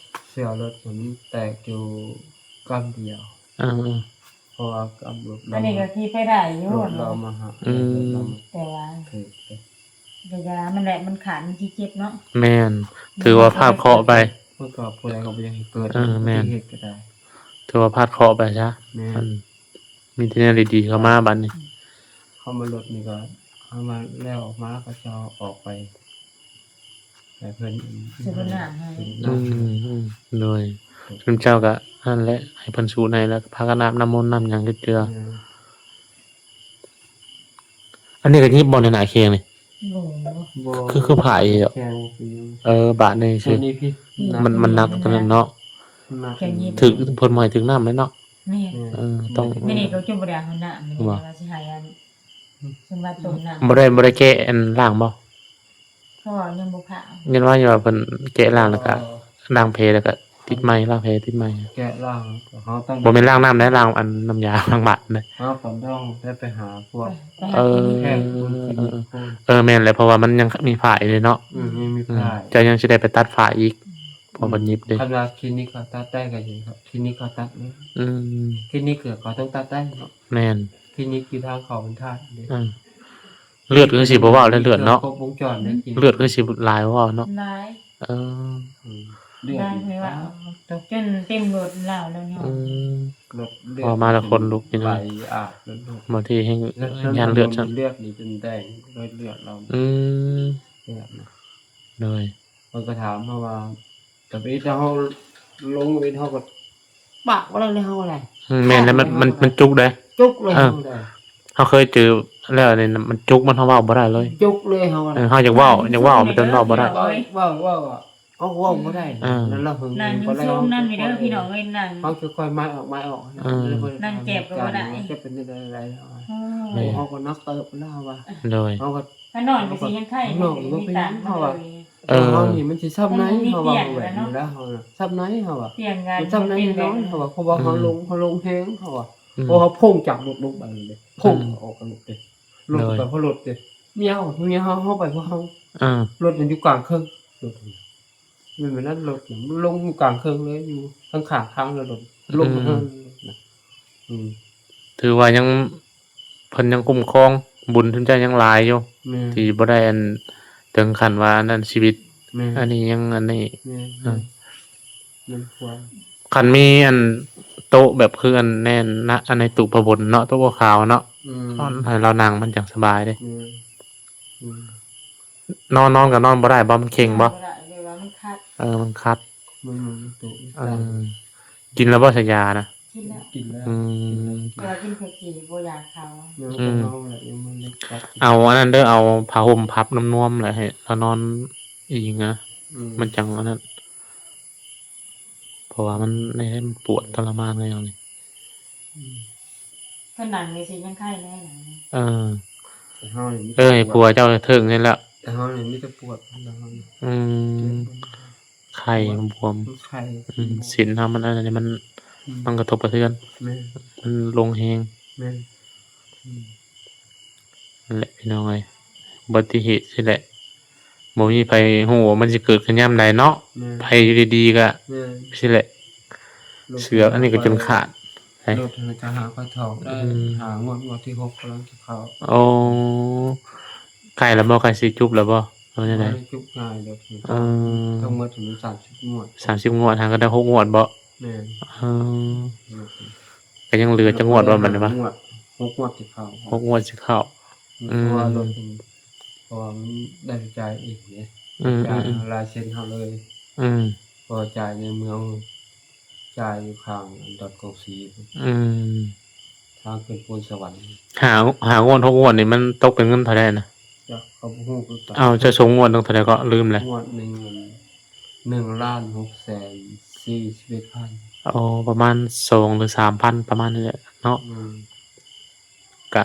ເສື້ອລົດມັນແຕກຢູ່ກ້ຳດຽວ. ເອີ ເພາະວ່າກ້ຳລົດ ອັນນີ້ກໍຂີ່ໄປໄດ້ຢູ່ ລົດລາວມາຫາ. ອືມ ແຕ່ວ່າ ຖືກ ກໍຢາມັນແຫຼະ ມັນຂາດ ມັນຊິເຈັບເນາະ. ແມ່ນ ຖືວ່າພາດເຄາະໄປ ເພາະວ່າຜູ້ໃດກໍບໍ່ຢາກໃຫ້ເກີດ ເອີ ແມ່ນ ອຸບັດຕິເຫດກໍໄດ້ ຖືວ່າພາດເຄາະໄປຊະ. ແມ່ນ ມັນມີແຕ່ແນວດີໆເຂົ້າມາບັດນີ້. ອືມ ເຂົ້າມາລົດນີ້ກໍ ເຂົ້າມາແລ້ວອອກມາກໍຈະອອກໄປ ໃຫ້ເພິ່ນ ຊິເພິ່ນນ້ຳໃຫ້. ອືມ ອືມ ໂດຍ ຊຸມເຈົ້າກໍຫັ້ນແຫຼະ ໃຫ້ເພິ່ນສູດໃຫ້ ແລ້ວກໍພາກັນອາບນ້ຳມົນນ້ຳຫຍັງເທື່ອ. ອືມ ອັນນີ້ກໍຫຍິບບໍ່ ໃນໜ້າແຂ້ງນີ້? ບໍ່ ບໍ່ ຄື ຄືຜາຍເດາະ. ແຂ້ງບໍ່ຄື ເອີ ບາດນີ້ຊື່ ມັນ ມັນໜັກຕົວນັ້ນເນາະ. ໜັກ ຖືກ ເພິ່ນບໍ່ໃຫ້ຖືກນ້ຳເລີຍເນາະ. ແມ່ນ ເອີ ຕ້ອງ ມື້ນີ້ກໍຈົນບໍ່ໄດ້ເອົານ້ຳ ມື້ນີ້ວ່າຊິໃຫ້ອັນ ສົມບັດຕົ້ມນ້ຳ ບໍ່ໄດ້ ບໍ່ໄດ້ແກະອັນລ້າງບໍ່? ເພາະວ່າຍັງບໍ່ຜ່າ ຍັງວ່າ ຍັງວ່າເພິ່ນແກະລ້າງແລ້ວກະ ເອີ ລ້າງແຜ ແລ້ວກະຕິດໃໝ່ ລ້າງແຜຕິດໃໝ່. ແກະລ້າງ ເຮົາຕ້ອງ ບໍ່ແມ່ນລ້າງນ້ຳໃດ໋ ລ້າງອັນນ້ຳຢາລ້າງບາດນະ. ເຮົາກໍຕ້ອງໄດ້ໄປຫາພວກ ໄປ ໄປຫາ ເອີ ຄລີນິກ ແພດ ເອີ ເອີ ເອີ ເອີ ແມ່ນແຫຼະ ເພາະວ່າມັນຍັງມີຜາຍເດ້ເນາະ. ອືມ ຍັງມີ ອືມ ຜາຍ ເຈົ້າຍັງຊິໄດ້ໄປຕັດຜາຍອີກ ເພາະມັນຫຍິບເດ້. ຄັນວ່າຄລີນິກເຂົາຕັດໄດ້ກໍດີ ຄລີນິກເຂົາຕັດເລີຍ. ອືມ ຄລີນິກເຂົາຕ້ອງຕັດໄດ້ເນາະ. ແມ່ນ ຄລີນິກຢູ່ທາງເຂົ້າພັນທາດເດ້. ອືມ ເລືອດຄືຊິບໍ່ເວົ້າແລ້ວ ເລືອດເນາະ ຄົບວົງຈອນເດ້. ເລືອດຄືຊິຫຼາຍບໍ່ເວົ້າເນາະ. ຫຼາຍ ເອີ ອືມ ເລືອດຫຼາຍ ວ່າຈົນເຕັມລົດລາວແລ້ວເນາະ. ອືມ ລົດເລືອດ ເວົ້າມາແລ້ວຂົນລຸກຢູ່ນະ. ບາງທີແຮງຢ້ານເລືອດຊ້ຳ ເລືອດນີ້ຈົນແດງເລີຍ ເລືອດລາວ. ອືມ ເລືອດນະ ໂດຍ ເພິ່ນກໍຖາມເຮົາວ່າ ແຕ່ໄປເຮັດໃຫ້ເຮົາລົງ ເຮັດໃຫ້ເຮົາກໍປາກບໍ່ໄດ້ເລີຍເຮົາກໍໄດ້. ອືມ ແມ່ນແລ້ວ ມັນ ມັນ ມັນຈຸກເດ້ ຈຸກເລີຍ. ເອີ ເຮົາກໍໄດ້ ເຮົາເຄີຍເຈີແລ້ວນີ້ ມັນຈຸກ ມັນ ເຮົາເວົ້າບໍ່ໄດ້ເລີຍ ຈຸກເລີຍເຮົາກໍໄດ້. ເອີ ເຮົາຢາກເວົ້າ ຢາກເວົ້າ ແຕ່ມັນເວົ້າບໍ່ໄດ້. ເວົ້າ ເວົ້າ ເວົ້າ ເຮົາເວົ້າບໍ່ໄດ້. ເອີ ນັ້ນລະຫຶງ ນັ່ງຢູ່ຊຸມນັ້ນນີ້ເດີພີ່ນ້ອງເອີຍ ນັ່ງ ເຮົາຈະຄ່ອຍມາຍອອກ ມາຍອອກ. ເອີ ນັ່ງແຈບກໍບໍ່ໄດ້ ຈະເປັນຈັ່ງໃດ. ໂອ້ ເຮົາກໍໜັກເຕີບແລ້ວວ່າ. ໂດຍ ເຮົາກໍ ຂ້າງນອກມັນຊິຍັງໄຄ ຂ້າງນອກມັນບໍ່ເປັນຫຍັງ ເຮົາວ່າ. ເອີ ເຮົານີ້ມັນຊິຊ້ຳໃນ ເຮົາວ່າ ແບບນີ້ແຫຼະ ເຮົານະ ຊ້ຳໃນ ເຮົາວ່າ ມັນຊ້ຳໃນແນ່ນອນ ເຮົາວ່າ ເພາະວ່າເຮົາລົງ ເຮົາລົງແຮງ ເຮົາວ່າ. ອືມ ເພາະເຮົາໂພງຈາກລົດລົງໄປເດ້ ໂພງອອກກັນເດ້ ລົດໄປ ເພາະລົດເດ້ ເມຍເຮົາ ເມຍເຮົາ ເຮົາໄປ ເພາະເຮົາ ເອີ ລົດມັນຢູ່ກາງເຄິ່ງ ລົດ ແມ່ນແບບນັ້ນ ລົດມັນລົງຢູ່ກາງເຄິ່ງເລີຍ ຢູ່ຂ້າງໆທາງ ແລ້ວລົດລົງມາ. ອືມ ເອີ ອືມ ຖືວ່າຍັງ ເພິ່ນຍັງຄຸ້ມຄອງ ບຸນເພິ່ນຈະຍັງຫຼາຍຢູ່. ແມ່ນ ທີ່ບໍ່ໄດ້ອັນ ເຖິງຂັ້ນວ່າອັນນັ້ນຊີວິດ. ແມ່ນ ອັນນີ້ຍັງອັນນີ້. ແມ່ນ ເອີ ແມ່ນ ແມ່ນຄວາມ ຄັນມີອັນໂຕະແບບຄືອັນແນ່ນນະ ອັນໃນຕູ້ພະບົນເນາະ ໂຕະຂາວເນາະ. ອືມ ໃຫ້ລາວນັ່ງມັນຈັ່ງສະບາຍເດ້. ແມ່ນ ອືມ ນອນ ນອນກໍນອນບໍ່ໄດ້ບໍ່? ມັນເຄັ່ງບໍ່? ນອນບໍ່ໄດ້ ແບບວ່າມັນຄັດ. ເອີ ມັນຄັດ. ມັນ ມັນໂຕະ ເອີ ກິນແລ້ວບໍ່ ຊາຢານະ? ກິນແລ້ວ ກິນແລ້ວ. ອືມ ແຕ່ວ່າກິນແຕ່ກີບໍ່ຢາເຂົາ. ຍັງ ອືມ ເອົາອັນນັ້ນເດີ ເອົາຜ້າຫົ່ມພັບນວມໆ ແລ້ວໃຫ້ລາວນອນອີງນະ. ອືມ ມັນຈັ່ງອັນນັ້ນ. ເພາະວ່າມັນ ມັນປວດທໍລະມານຄືຫຍັງນີ້. ອືມ ເພິ່ນນັ່ງນີ້ຊິຍັງໄຄແດ່ນະ. ເອີ ແຕ່ເຮົານີ້ມີແຕ່ ເອີ ໃຫ້ຜົວເຈົ້າເຖິງນີ້ແຫຼະ. ແຕ່ເຮົານີ້ມີແຕ່ປວດ ແຕ່ເຮົານີ້ ອືມ ເຈັບ ໄຂ້ ມັນບວມ ມັນໄຂ້ ອືມ ເສັ້ນເຮົາມັນອັນນີ້ ມັນ ອືມ ມັນກະທົບກະເທືອນ ແມ່ນ ມັນລົງແຮງ ແມ່ນ ອືມ ນັ້ນແຫຼະພີ່ນ້ອງເອີຍ ອຸບັດຕິເຫດຊີ້ແຫຼະ ບໍ່ມີໃຜຮູ້ວ່າມັນຊິເກີດຂຶ້ນຍາມໃດເນາະ. ແມ່ນ ໄປຢູ່ດີໆກະ ແມ່ນ ຊີ້ແຫຼະ ເຊືອກອັນນີ້ກະຈົນຂາດ. ລົດຫັ້ນກະຫາກະຖອກໄດ້ ອືມ ຫ້າງວດ ງວດທີຫົກກຳລັງຈະເຂົ້າ. ໂອ້ ໃກ້ແລ້ວບໍ່? ໃກ້ຊິຈົບແລ້ວບໍ່ ຫຼືວ່າແນວໃດ? ບໍ່ໄດ້ຈົບງ່າຍດອກ ເອີ ທັງໝົດມັນສາມສິບງວດ ສາມສິບງວດ ຫາກະໄດ້ຫົກງວດບໍ່? ແມ່ນ ເອີ ກະຍັງເຫຼືອຈັກງວດບໍ່ບັດນີ້ວະ? ຫ້າງວດ ຫົກງວດຊິເຂົ້າ ຫົກງວດຊິເຂົ້າ. ອືມ ເພາະວ່າລົດ ເພາະວ່າມັນໄດ້ຈ່າຍເອງເດ້ ອືມ ຈ່າຍ ອືມ ລາຍເຊັນເຮົາເລີຍ ອືມ ເພາະວ່າຈ່າຍໃນເມືອງ ຈ່າຍຢູ່ຂ້າງດອນກອງສີ ອືມ ທາງຂຶ້ນໂພນສະຫວັນ. ຫ້າ ຫ້າງວດ ຫົກງວດນີ້ມັນຕົກເປັນເງິນເທົ່າໃດນະ? ຈັກ ເຂົາບໍ່ຮູ້ຄືກັນ. ເອົ້າ ເຈົ້າສົ່ງງວດໜຶ່ງເທົ່າໃດເກາະ? ລືມແລ້ວ. ງວດໜຶ່ງ ໜຶ່ງລ້ານຫົກແສນສີ່ສິບເອັດພັນ. ອໍ ປະມານສອງ ຫຼື ສາມພັນ ປະມານນີ້ແຫຼະເນາະ. ອືມ ກະ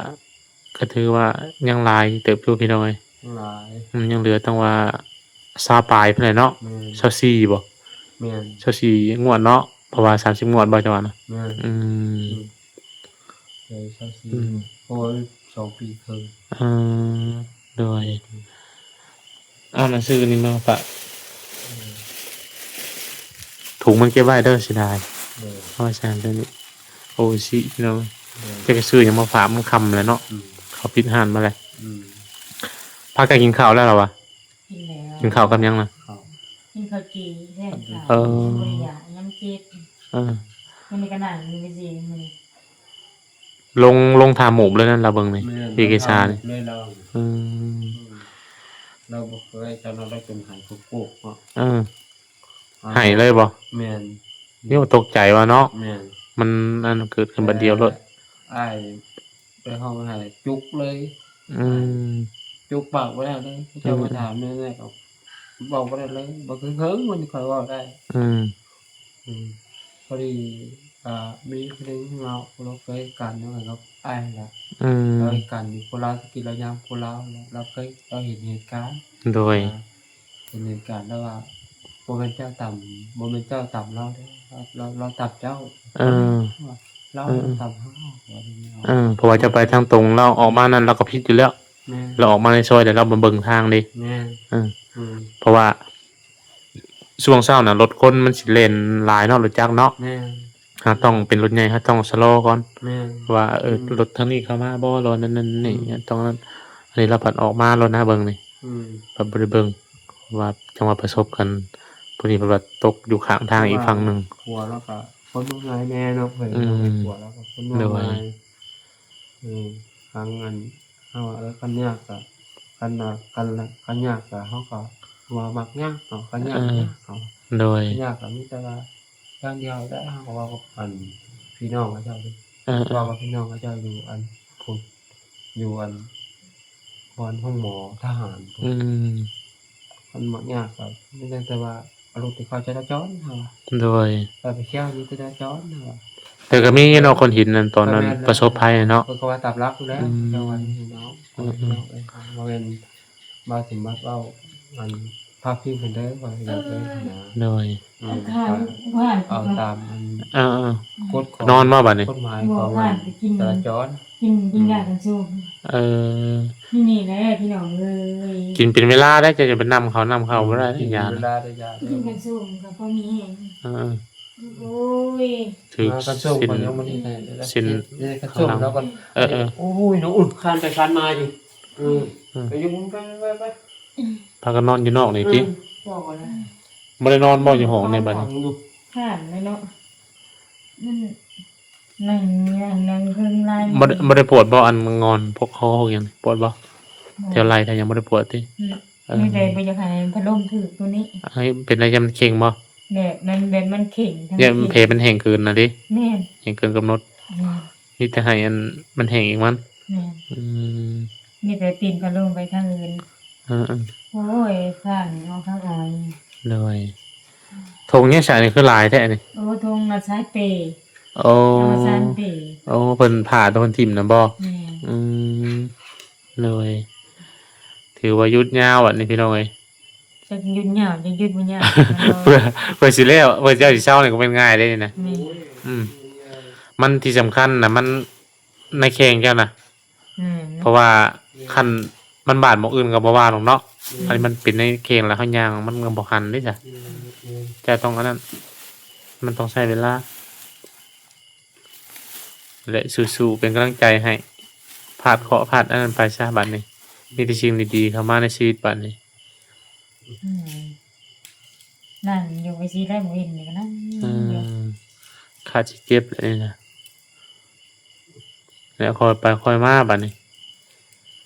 ກະຖືວ່າຍັງຫຼາຍເຕີບຢູ່ພີ່ນ້ອງເອີຍ ຍັງຫຼາຍ ອືມ ຍັງເຫຼືອຕັ້ງວ່າຊາວປາຍພຸ້ນແຫຼະເນາະ. ແມ່ນ ຊາວສີ່ບໍ່? ແມ່ນ ຊາວສີ່ງວດເນາະ ເພາະວ່າສາມສິບງວດບໍ່ເຈົ້າວ່ານະ? ແມ່ນ ອືມ ອືມ ເອີ ຊາວສີ່ ອືມ ເພາະວ່າສອງປີເຄິ່ງ. ເອີ ໂດຍ ເອົາໜັງສືນີ້ມາຝາກ ເອີ ຖົງມັນເກັບໄວ້ເດີ ເສຍດາຍ. ໂດຍ ເອົາໄວ້ໃສ່ຫັ້ນເດີນີ້ ໂອຊິເນາະ. ໂດຍ ຈັກຊິຊື້ຫຍັງມາຝາກ ມັນຄ່ຳແລ້ວເນາະ. ອືມ ເຂົາປິດຮ້ານມາແລ້ວ. ອືມ ພາກັນກິນເຂົ້າແລ້ວລະວະ? ກິນແລ້ວ. ກິນເຂົ້າກັບຫຍັງນະ? ເຂົ້າ ກິນເຂົ້າຈີ່ແທນເຂົ້າ. ເອີ ບໍ່ໄດ້ຢາກ ຍາມເຈັບ. ເອີ ມື້ນີ້ກະນັ່ງຢູ່ຊື່ໆ ມື້ນີ້ ລົງ ລົງທ່າໝູບເລີຍນັ້ນລະເບິ່ງນີ້. ແມ່ນ ເອກະສານ ລົງທ່າໝູບເລີຍລາວ. ອືມ ອືມ ລາວບໍ່ເຄີຍ ຕອນນັ້ນລາວຈົນໄຫ້ໂກກໆເນາະ. ເອີ ອືມ ໄຫ້ເລີຍບໍ່? ແມ່ນ ໂຍ ຕົກໃຈວ່າເນາະ. ແມ່ນ ມັນອັນເກີດຂຶ້ນບາດດຽວໂລດ. ອ້າຍໄປຮ້ອງໄຫ້ຈຸກເລີຍ. ອືມ ຈຸກປາກບໍ່ໄດ້ເລີຍ. ເຂົາເຈົ້າມາຖາມແນວໃດກະເວົ້າບໍ່ໄດ້ເລີຍ. ບັກເຫິງໆມັນຄ່ອຍເວົ້າໄດ້. ອືມ ອືມ ພໍດີ ອ່າ ມີຜູ້ໜຶ່ງເວົ້າ ລາວເຄີຍເຮັດການນຳກັບອ້າຍລະ. ອືມ ລາວເຮັດການຢູ່ໂຄລາດ ຕະກີ້ລາວຍາມໂຄລາດ ລາວເຄີຍ ລາວເຫັນເຫດການ. ໂດຍ ອ່າ ເຫັນເຫດການແລ້ວວ່າ ບໍ່ແມ່ນເຈົ້າຕຳ ບໍ່ແມ່ນເຈົ້າຕຳລາວເດ້ ລາວ ລາວຕຳເຈົ້າ. ເອີ ລາວ ເອີ ຕຳເຮົາ. ເອີ ເອີ ເພາະວ່າເຈົ້າໄປທາງຕົງ ລາວອອກມານັ້ນ ລາວກະຜິດຢູ່ແລ້ວ. ແມ່ນ ລາວອອກມາໃນຊອຍ ແລ້ວລາວມາເບິ່ງທາງເດ້. ແມ່ນ ເອີ ອືມ ເພາະວ່າ ຊ່ວງເຊົ້ານະ ລົດຄົນມັນຊິແລ່ນຫຼາຍເນາະ ລົດຈັກເນາະ. ແມ່ນ ເຮົາຕ້ອງເປັນລົດໃຫຍ່ ເຮົາຕ້ອງຊະລໍກ່ອນ. ແມ່ນ ວ່າ ເອີ ອືມ ລົດທາງນີ້ເຂົ້າມາບໍ່ ຫຼືນັ້ນນີ້. ອືມ ຕ້ອງ ອັນນີ້ລາວພັດອອກມາແລ້ວນະ ເບິ່ງນີ້. ອືມ ພັດບໍ່ໄດ້ເບິ່ງ ວ່າຈັ່ງວ່າປະສົບກັນ ຜູ້ນີ້ເພິ່ນວ່າຕົກຢູ່ຂ້າງທາງອີກຝັ່ງໜຶ່ງ. ຜົວລາວກະຄົນເມືອງງ່າຍແດ່ເນາະ. ອືມ ຜົວລາວກະຄົນເມືອງງ່າຍ. ໂດຍ ເອີ ທາງອັນ ເຮົາວ່າ ເອີ ຄັນຍາກກະ ຄັນ ຄັນ ຄັນຍາກກະ ເຮົາກະວ່າມັກຍາກເນາະ ຄັນຍາກ ເອີ ຍາກເນາະ. ໂດຍ ຄັນຍາກກະມີແຕ່ວ່າຢ່າງດຽວແຫຼະ ເຮົາກະເວົ້າກັບອັນພີ່ນ້ອງເຂົາເຈົ້າເດ້. ເອີ ເອີ ເວົ້າກັບພີ່ນ້ອງເຂົາເຈົ້າຢູ່ອັນພຸ້ນ ຢູ່ອັນບ່ອນໂຮງໝໍທະຫານພຸ້ນ. ອືມ ຄັນມັກຍາກກະມີແຕ່ວ່າ ເອົາລົດທີ່ເຂົາຈະລາຈອນເຮົາວ່າ. ໂດຍ ໄປ ໄປຂຽວຢູ່ຈະລາຈອນເຮົາວ່າ. ແຕ່ກະມີຢູ່ເນາະ ແມ່ນ ຄົນເຫັນນັ້ນ ຕອນນັ້ນ ແມ່ນ ປະສົບໄພເນາະ. ເພິ່ນກະວ່າຕາມຫຼັກຢູ່ແລ້ວ. ອືມ ເຈົ້າວ່ານີ້ເນາະ. ອືມ ເອີ ບໍ່ແມ່ນວ່າຊິມາເວົ້າອັນພາດພິງເພິ່ນເດີ ວ່າຢ່າງເດີນະ. ໂດຍ ອືມ ເອົາທາງວ່າ ເອົາຕາມອັນ ເອີ ກົດຂອງ ນອນມາບາດນີ້ ກົດໝາຍຂອງອັນຈະລາຈອນ. ກິນ ກິນຢາກັນຊຸມ. ເອີ ນີ້ແຫຼະພີ່ນ້ອງເອີຍ ກິນເປັນເວລາໄດ້ ຈະໄປນຳເຂົານຳເຂົ້າບໍ່ໄດ້. ອືມ ກິນເປັນເວລາໄດ້ຢາ ກິນກັນຊຸມກະພໍມີແຮງ. ເອີ ໂອ້ຍ ຖືກ ມາກັນສົ່ງ ເສັ້ນ ເພິ່ນຍັງບໍ່ໄດ້ໃຫ້ເລີຍ ເສັ້ນ ເອີ ກັນສົ່ງແລ້ວກະ ເອີ ເອີ ໂອ້ຍເນາະ ຄານໄປຄານມາຢູ່. ອືມ ອືມ ໄປຢູ່ ໄປ ໄປ ໄປ ພາກັນນອນຢູ່ນອກນີ້ຕິ? ອືມ ບໍ່ໄດ້ນອນບໍ່ຢູ່ຫ້ອງນີ້ບາດນີ້? ຄານແລ້ວເນາະ ມັນ ນັ່ງ ນັ່ງເທິງລາຍ ບໍ່ໄດ້ ບໍ່ໄດ້ປວດບໍ່ ອັນງອນພວກຄໍພວກຫຍັງນີ້ ປວດບໍ່? ບໍ່ ແຖວໄຫຼ່ແຖວຫຍັງບໍ່ໄດ້ປວດຕິ? ອືມ ເອີ ມີແຕ່ບໍ່ຢາກໃຫ້ພັດລົມຖືກໂຕນີ້. ເປັນໄດ້ຢ້ານມັນເຄັ່ງບໍ່? ແບບມັນ ແບບມັນເຄັ່ງ ຢ້ານແຜມັນແຫ້ງເກີນນະຕິ? ແມ່ນ ແຫ້ງເກີນກຳນົດ. ແມ່ນ ມີແຕ່ໃຫ້ອັນມັນແຫ້ງເອງມັນ. ແມ່ນ ອືມ ມີແຕ່ປິ່ນພັດລົມໄປທາງອື່ນ. ເອີໆ ໂອ້ຍ ຂ້າງນີ້ອອກທາງອອຍ. ໂດຍ ຖົງນີ້ໃສ່ນີ້ຄືຫຼາຍແທ້ນີ້? ໂອ້ ທຸງນະຊາຍເປ. ໂອ້ ເອົາມາຊານເປ. ໂອ້ ເພິ່ນຜ່າໂດນຖິ້ມນະບໍ່? ແມ່ນ. ອືມ ໂດຍ ຖືວ່າຢຸດຍາວບັດນີ້ພີ່ນ້ອງເອີຍ. ຈັກຢຸດຍາວ ຈັກຢຸດບໍ່ຍາວ. ເພື່ອ ເພື່ອຊິແລ້ວ ເພື່ອເຈົ້າຊິເຊົານີ້ກໍແມ່ນງ່າຍເດ້ນີ້ນະ. ແມ່ນ. ອືມ ມັນທີ່ສຳຄັນນະ ມັນໃນແຂ້ງເຈົ້ານະ. ແມ່ນ. ເພາະວ່າຄັນມັນບາດໝ່ອງອື່ນກໍບໍ່ວ່າດອກເນາະ. ແມ່ນ. ອັນນີ້ມັນເປັນໃນແຂ້ງ ແລ້ວເຮົາຍ່າງມັນກໍບໍ່ຫັນເດ້ຊະ. ແມ່ນ ແມ່ນ. ເຈົ້າຕ້ອງອັນນັ້ນ ມັນຕ້ອງໃຊ້ເວລາ ແລະ ສູ້ໆ ເປັນກຳລັງໃຈໃຫ້ ຜ່ານເຄາະຜ່ານອັນນັ້ນໄປຊະບັດນີ້ ມີແຕ່ສິ່ງດີໆ ເຂົ້າມາໃນຊີວິດບັດນີ້. ອືມ ນັ່ງຢູ່ໄປຊີ້ໄດ້ ມື້ເວັນນີ້ກໍນັ່ງ ອືມ ຢູ່ ຂາຊິເຈັບແລ້ວນີ້ນະ ແລ້ວຄ່ອຍໄປຄ່ອຍມາບັດນີ້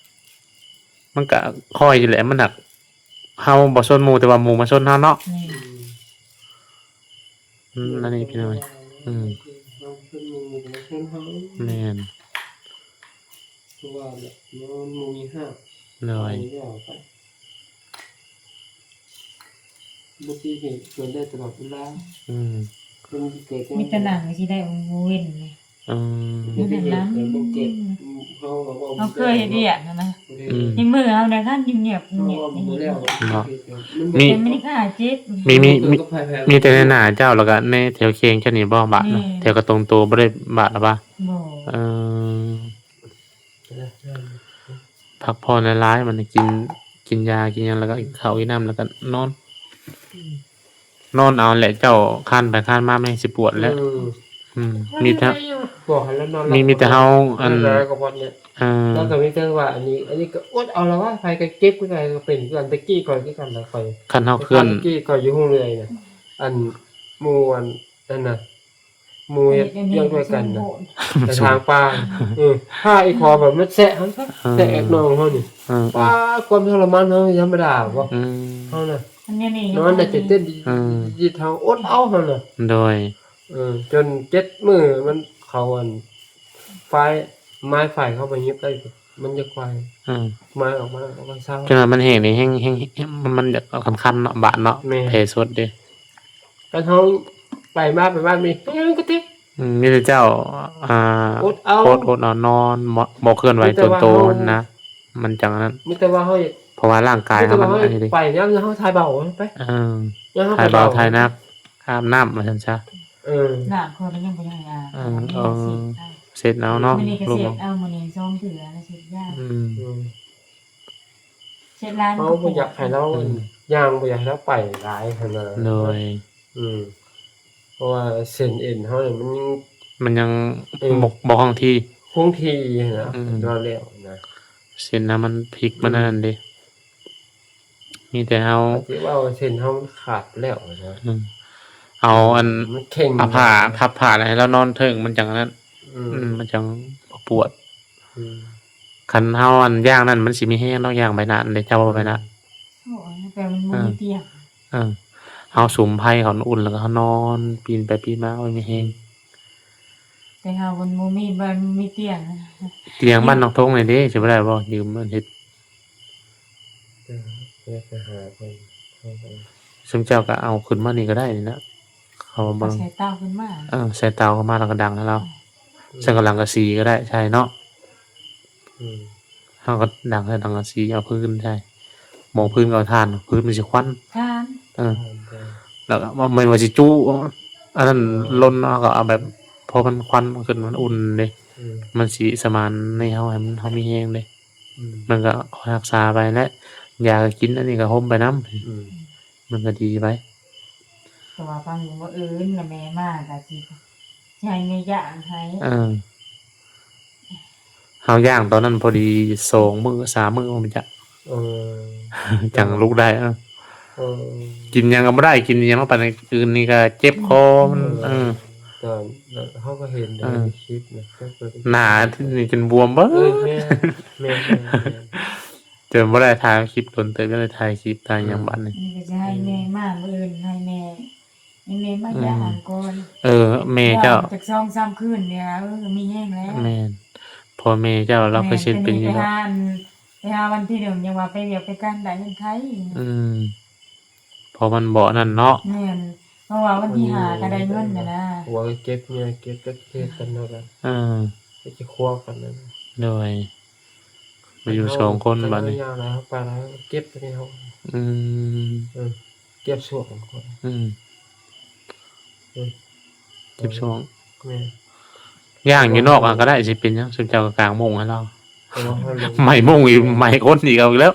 ມັນກະຄ່ອຍຢູ່ແຫຼະ ມັນຫາກເຮົາບໍ່ຊົນໝູ່ ແຕ່ວ່າໝູ່ມາຊົນເຮົາເນາະ. ແມ່ນ. ອືມ ອັນນີ້ພີ່ນ້ອງ ອືມ ເຮົາເປັນໝູ່ ແມ່ນ ຄືວ່າແຫຼະ ມັນບໍ່ມີຫ້າມ. ໂດຍ ອຸບັດຕິເຫດເກີດໄດ້ຕະຫຼອດເວລາ. ອືມ ເປັນເກີດ ມີແຕ່ນັ່ງຊິໄດ້ ບໍ່ເວັ້ນເລີຍ. ອືມ ອຸບັດຕິເຫດເກີດບໍ່ເກີດ ເຮົາກໍເວົ້າ ເຮົາເຄີຍເຮັດວຽກຫັ້ນນະ. ອືມ ໃນມືເຮົານະ ຄັນງຽບໆ ເຮົາເວົ້າບໍ່ແລ້ວ ເນາະ. ມີ ແຕ່ມັນກໍເຈັບ ມີ ມີ ມີ ມີແຕ່ໃນໜ້າເຈົ້າ ແລ້ວກໍໃນແຖວແຂ້ງເຈົ້ານີ້ບໍ່ບາດນະ? ແຖວກະຕົງໂຕບໍ່ໄດ້ບາດລະຫວາ? ບໍ່. ເອີ ພັກຜ່ອນຫຼາຍໆ ມັນກິນ ກິນຢາກິນຫຍັງ ແລ້ວກໍກິນເຂົ້າກິນນ້ຳ ແລ້ວກໍນອນ ອືມ ນອນເອົາແຫຼະ ເຈົ້າຄານໄປຄານມາ ມັນຊິປວດແລ້ວ. ອືມ ອືມ ມີແຕ່ ມີ ມີແຕ່ເຮົາ ອັນ ເອີ ເຮົາກໍມີແຕ່ວ່າ ອັນນີ້ ອັນນີ້ກໍອົດເອົາລະວ່າ ໃຜກໍເຈັບຄືກັນ ກໍເປັນຄືກັນ. ແຕ່ກີ້ຂ້ອຍຄືກັນນະ ຂ້ອຍ ຄັນເຮົາເຄື່ອນ ແຕ່ກີ້ຂ້ອຍຢູ່ໂຮງເຮືອນນະ ອັນ ໝູ່ ອັນ ອັນນະ ໝູ່ເຮັດວຽກດ້ວຍກັນນະ ໄປທາງປ່າ ເອີ ພາອີ່ພໍ່ແບບມັນແຊະເຮົາ ເອີ ແຊະແອກໜອງເຮົານີ້ ເອີ ປ້າ ຄວາມທໍລະມານເຮົາບໍ່ທຳມະດາບໍ່ ອືມ ເຮົານະ ມັນແນວນີ້ ນອນໄດ້ເຕັ້ນ ເອີ ຍິດເຮົາ ອົດເອົາເຮົານະ. ໂດຍ ເອີ ຈົນເຈັດມື້ມັນ ເຂົາ ອັນ ຝາຍ ໄມ້ຝາຍເຂົ້າໄປຫຍິບໄດ້ ມັນຢາກໄຂ້ ເອີ ໄມ້ອອກມາ ເອົາໄວ້ເຊົາ ຈົນວ່າມັນແຫ້ງນີ້ ແຫ້ງ ແຫ້ງ ແຫ້ງ ມັນ ມັນຢາກເອົາຄັນໆ ເນາະ ບາດເນາະ ແມ່ນ ແຜສົດເດ້. ຄັນເຮົາໄປມາ ໄປມາ ມີຫຍັງກໍຕິດ ອືມ ມີແຕ່ເຈົ້າ ອ່າ ອົດເອົາ ອົດ ອົດເອົາ ນອນ ບໍ່ ບໍ່ເຄື່ອນໄຫວຕົນໂຕຫັ້ນນະ ມັນຈັ່ງນັ້ນ. ມີແຕ່ວ່າເຮົາ ເພາະວ່າຮ່າງກາຍເຮົາມັນອັນນີ້ເດ້ ໄປຍາມເຮົາຖ່າຍເບົາໄປ ເອີ ຍາມເຮົາຖ່າຍເບົາ ຖ່າຍເບົາຖ່າຍໜັກ ອາບນ້ຳວ່າຊັ້ນຊະ ເອີ ນ້ຳຂ້ອຍກໍຍັງບໍ່ທັນອາບ ເອີ ເອີ ເຊັດເອົາເນາະ ມື້ນີ້ກໍເຊັດເອົາ ມື້ນີ້ສອງເທື່ອແລ້ວເຊັດຢາ ອືມ ອືມ ເຊັດຫຼາຍ ເຮົາບໍ່ຢາກໃຫ້ລາວ ອືມ ຍ່າງ ບໍ່ຢາກໃຫ້ລາວໄປຫຼາຍຫັ້ນນະ ໂດຍ ອືມ ເພາະວ່າເສັ້ນເອັນເຮົານີ້ມັນຍັງ ມັນຍັງ ເອີ ບໍ່ ບໍ່ຄົງທີ່ ຄົງທີ່ຫັ້ນນະ ອືມ ວ່າແລ້ວນະ ເສັ້ນນະມັນພິກ ອືມ ມັນອັນນັ້ນເດ້ ມີແຕ່ເຮົາ ຊິເວົ້າເສັ້ນເຮົາມັນຂາດແລ້ວນະ ອືມ ເອົາອັນ ມັນເຄັ່ງ ຜ້າຜ້າ ພັບຜ້າໃຫ້ລາວນອນເທິງ ມັນຈັ່ງອັນນັ້ນ ອືມ ອືມ ມັນຈັ່ງບໍ່ປວດ ອືມ ຄັນເຮົາອັນຍ່າງນັ້ນ ມັນຊິມີແຮງເນາະ ຍ່າງໄປໜ້ານັ້ນເດ້ ເຈົ້າວ່າໄປໜ້າ ໂອ້ຍ ແຕ່ມັນບໍ່ມີ ເອີ ຕຽງ ເອີ ເຮົາສຸມໄຟເຂົ້າອຸ່ນ ແລ້ວກໍເຮົານອນປີນໄປປີນມາ ໂອ້ຍ ມີແຮງ ແຕ່ເຮົາມັນບໍ່ມີ ບໍ່ມີຕຽງ ຕຽງບ້ານນອກທົງນີ້ເດ້ ຊິບໍ່ໄດ້ບໍ່? ຢືມເພິ່ນເຮັດ ເອີ ໄປຫາເພິ່ນ ເຂົາກໍ ຊຸມເຈົ້າກໍເອົາຂຶ້ນມານີ້ກໍໄດ້ນີ້ນະ ເຂົາເບິ່ງ ເອົາໃສ່ເຕົາຂຶ້ນມາ ເອີ ໃສ່ເຕົາຂຶ້ນມາ ແລ້ວກໍດັງໃຫ້ລາວ ອືມ ໃສ່ກັບສັງກະສີກໍໄດ້ ໃສ່ເນາະ ອືມ ເຮົາກໍດັງໃສ່ສັງກະສີ ເອົາພື້ນໃສ່ ໝໍ້ພື້ນກໍເອົາຖ່ານ ພື້ນມັນຊິຄວັນ ຖ່ານ ເອີ ແລ້ວກໍບໍ່ແມ່ນວ່າຊິຈຸ ອັນນັ້ນ ເອີ ລົນ ເຮົາກໍເອົາແບບ ພໍມັນຄວັນມັນຂຶ້ນ ມັນອຸ່ນເດ້ ອືມ ມັນຊິສະໝານໃນເຮົາ ໃຫ້ມັນ ເຮົາມີແຮງເດ້ ອືມ ມັນກໍຮັກສາໄປແຫຼະ ຢາກໍກິນ ອັນນີ້ກໍຫົ່ມໄປນຳ ອືມ ມັນກໍດີໄປ ແຕ່ວ່າຟັງມື້ອື່ນລະແມ່ມາກໍຊິ ຊິໃຫ້ແມ່ຍ່າງໃຫ້ ເອີ ເຮົາຍ່າງຕອນນັ້ນພໍດີສອງມື້ສາມມື້ ມັນຈະ ເອີ ຈັ່ງລຸກໄດ້ ເອີ ເອີ ກິນຫຍັງກໍບໍ່ໄດ້ ກິນຫຍັງລົງໄປ ອື່ນນີ້ກໍເຈັບຄໍ ມັນ ເອີ ເອີ ຕອນເຮົາກໍເຫັນໃນຄລິບນະ ໜ້ານີ້ຈົນບວມເບິດ ເອີ ແມ່ນ ແມ່ນ ແມ່ນ ຈົນບໍ່ໄດ້ຖ່າຍຄລິບ ດົນເຕີບ ບໍ່ໄດ້ຖ່າຍຄລິບ ຖ່າຍຫຍັງ ອືມ ບັດນີ້ ນີ້ກໍຈະໃຫ້ແມ່ມາ ມື້ອື່ນໃຫ້ແມ່ ໃຫ້ແມ່ມາ ອືມ ຢາມກ່ອນ ເອີ ແມ່ເຈົ້າ ຢາມຈັກສອງສາມຄືນນີ້ ເອີ ມີແຮງແລ້ວ ແມ່ນ ພໍ່ແມ່ເຈົ້າລາວ ແມ່ນ ເຄີຍເຊັນເປັນຢູ່ ໄປຫາ ໄປຫາວັນທີໜຶ່ງ ຍັງວ່າໄປວຽກໄປການໄດ້ເງິນໄຂ ອືມ ເພາະມັນບໍ່ນັ້ນເນາະ ແມ່ນ ເພາະວ່າວັນທີຫ້າກໍໄດ້ເງິນແລ້ວນະ. ຜົວກໍເກັບ ເມຍເກັບ ຈັກເຮັດກັນເນາະ ເອີ ກໍຈະຄົວກັນນັ້ນ. ໂດຍ ໄປຢູ່ສອງຄົນບາດນີ້. ຄັນເຮົາຍ່າງແລ້ວ ເຮົາໄປແລ້ວ ເກັບຕົວນີ້ເຮົາ ອືມ ເອີ ເກັບຊ່ວງກ່ອນ. ອືມ ເອີ ເກັບຊ່ວງ. ແມ່ນ. ຍ່າງຢູ່ນອກຫັ້ນກໍໄດ້ ຊິເປັນຫຍັງ? ຊຸມເຈົ້າກໍກາງມຸ້ງໃຫ້ລາວ. ເພາະວ່າເຮົາລົງ ໄໝ້ມຸ້ງອີກ ໄໝ້ຄົນອີກ ເອົາອີກແລ້ວ.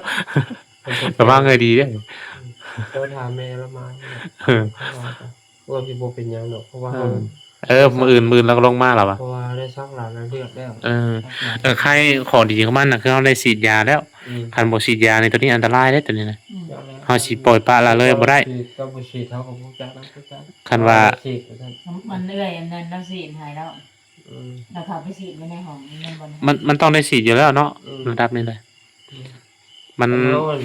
ເອີ ລະວັງໃຫ້ດີເດີ້. ເອີ ຖ້າແມ່ລາວມາ ເອີ ວ່າຊິບໍ່ເປັນຫຍັງດອກ ເພາະວ່າ ເອີ ເຮົາ ເອີ ມື້ອື່ນ ມື້ອື່ນລາວກໍລົງມາລະວະ. ເພາະວ່າໄດ້ຊັກຫຼາຍເລືອດແລ້ວ. ເອີ ເອີ ໄຄ ຂໍ້ດີຂອງມັນນະ ຄືເຮົາໄດ້ສີດຢາແລ້ວ. ອືມ ຄັນບໍ່ສີດຢານີ້ ໂຕນີ້ອັນຕະລາຍເດ້ ໂຕນີ້ນະ. ອືມ ເຮົາຊິປ່ອຍປະລະເລີຍບໍ່ໄດ້. ຄັນວ່າ ມັນເອື້ອຍອັນນັ້ນລາວສີດໃຫ້ແລ້ວ. ອືມ ລາວເຂົ້າໄປສີດຢູ່ໃນຫ້ອງ ມັນບໍ່ ມັນ ມັນຕ້ອງໄດ້ສີດຢູ່ແລ້ວເນາະ. ອືມ ລະດັບນີ້ນະ ອືມ ມັນ ເຮົາອັນ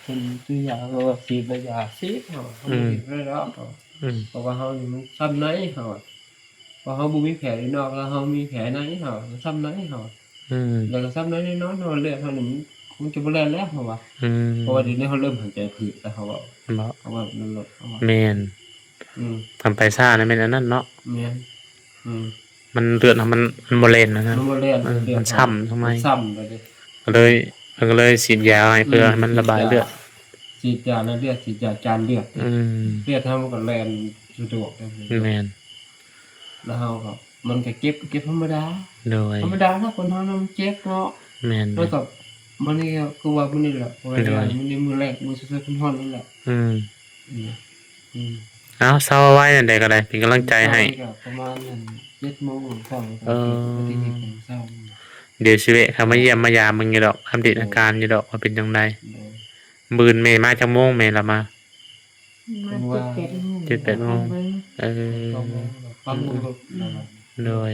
ເປັນຕົວຢ່າງວ່າສີດລະຢາ ສີດເຮົາ ອືມ ບໍ່ສີດບໍ່ໄດ້ດອກ. ອືມ ເພາະວ່າເຮົານີ້ມັນຊ້ຳໃນເຮົາ ເພາະເຮົາບໍ່ມີແຜຢູ່ນອກ ແລ້ວເຮົາມີແຜໃນເຮົາ ມັນຊ້ຳໃນເຮົາ. ອືມ ແລ້ວກໍຊ້ຳໃນແນ່ນອນ ເຮົາເລືອດເຮົານີ້ມັນ ມັນຈະບໍ່ແລ່ນແລ້ວເຮົາວ່າ. ອືມ ເພາະວ່າດຽວນີ້ເຮົາເລີ່ມຫາຍໃຈຜືດແລ້ວເຮົາວ່າ. ເນາະ ເຮົາວ່າມັນ ເຮົາວ່າ ແມ່ນ. ອືມ ຄັນໄປຊ້ານະແມ່ນອັນນັ້ນເນາະ. ແມ່ນ. ອືມ ມັນເລືອດເຮົາມັນ ມັນບໍ່ແລ່ນນະ. ມັນບໍ່ແລ່ນ ເອີ ເລືອດ ມັນຊ້ຳທາງໃນ ມັນຊ້ຳໄປເລີຍ. ກໍເລີຍ ເພິ່ນກໍເລີຍສີດຢາໃຫ້ ເພື່ອໃຫ້ມັນລະບາຍເລືອດ. ສີດຢາ ສີດຢາລະເລືອດ ສີດຢາຈານເລືອດ. ອືມ ເລືອດເຮົາມັນກໍແລ່ນສະດວກ. ແມ່ນ. ແລ້ວເຮົາກໍ ມັນກໍເຈັບ ເຈັບທຳມະດາ. ໂດຍ ທຳມະດານະ ຄົນເຮົານະມັນເຈັບເນາະ. ແມ່ນ. ແລ້ວກໍມື້ນີ້ກໍຄືວ່າມື້ນີ້ແຫຼະ ເພາະວ່າ ໂດຍ ມື້ນີ້ມື້ແລກ ມື້ສົດໆຮ້ອນໆນີ້ແຫຼະ. ອືມ ອືມ ອືມ ເອົາ ເຊົາໄວໆ ອັນໃດກໍໄດ້ ເປັນກຳລັງໃຈໃຫ້. ເຊົ້າກໍປະມານອັນເຈັດໂມງເຊົ້າ. ເອີ ເຊົ້າ ດຽວຊິແວະເຂົ້າມາຢ້ຽມມາຢາມເບິ່ງຢູ່ດອກ ອັບເດດອາການຢູ່ດອກ ວ່າເປັນຈັ່ງໃດ. ໂດຍ ມື້ອື່ນແມ່ມາຈັກໂມງ? ແມ່ລາວມາ ມາເຈັດແປດໂມງ. ເຈັດແປດໂມງ. ເອີ ເກົ້າໂມງ ຟັງເບິ່ງລົດ. ໂດຍ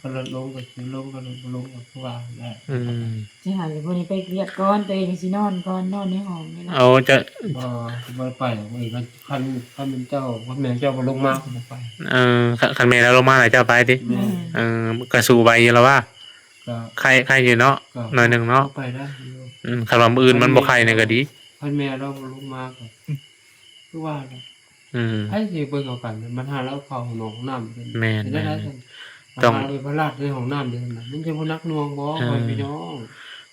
ຄັນລົດລົງກໍຊິລົງ ຄັນລົດບໍ່ລົງກໍຄືວ່າແຫຼະ. ອືມ ຊິຫາຢູ່ບໍ່ໄດ້ໄປວຽກກ່ອນ ຕົວເອງຊິນອນກ່ອນ ນອນໃນຫ້ອງນີ້ລະ. ໂອ້ ຈະ ບໍ່ ບໍ່ໄປ ຄັນ ຄັນແມ່ນເຈົ້າ ຄັນແມ່ນເຈົ້າບໍ່ລົງມາກໍບໍ່ໄປ. ເອີ ຄັນ ຄັນແມ່ລາວລົງມາແລ້ວເຈົ້າໄປຕິ? ແມ່ນ. ເອີ ກໍສູ້ໄວຢູ່ລະວ່າ ກໍໄຄ ໄຄຢູ່ເນາະ ກໍໜ້ອຍໜຶ່ງເນາະ. ໄປໄດ້ຢູ່. ອືມ ຄັນວ່າມື້ອື່ນມັນບໍ່ໄຄນີ້ກໍດີ. ຄັນແມ່ລາວບໍ່ລົງມາກໍ ຄືວ່າແຫຼະ. ອືມ ໃຜຊິເບິ່ງເອົາກັນ ບັນຫາລາວເຂົ້າຫ້ອງນ້ຳ. ແມ່ນ ເຮັດໄດ້ຊັ້ນ. ຕ້ອງ ບັນຫາລາວໄປພະລາດໃນຫ້ອງນ້ຳເດ້ ມັນຈະບໍ່ໜັກໜ່ວງບໍ່? ເອີ ພໍ່ແມ່ພີ່ນ້ອງ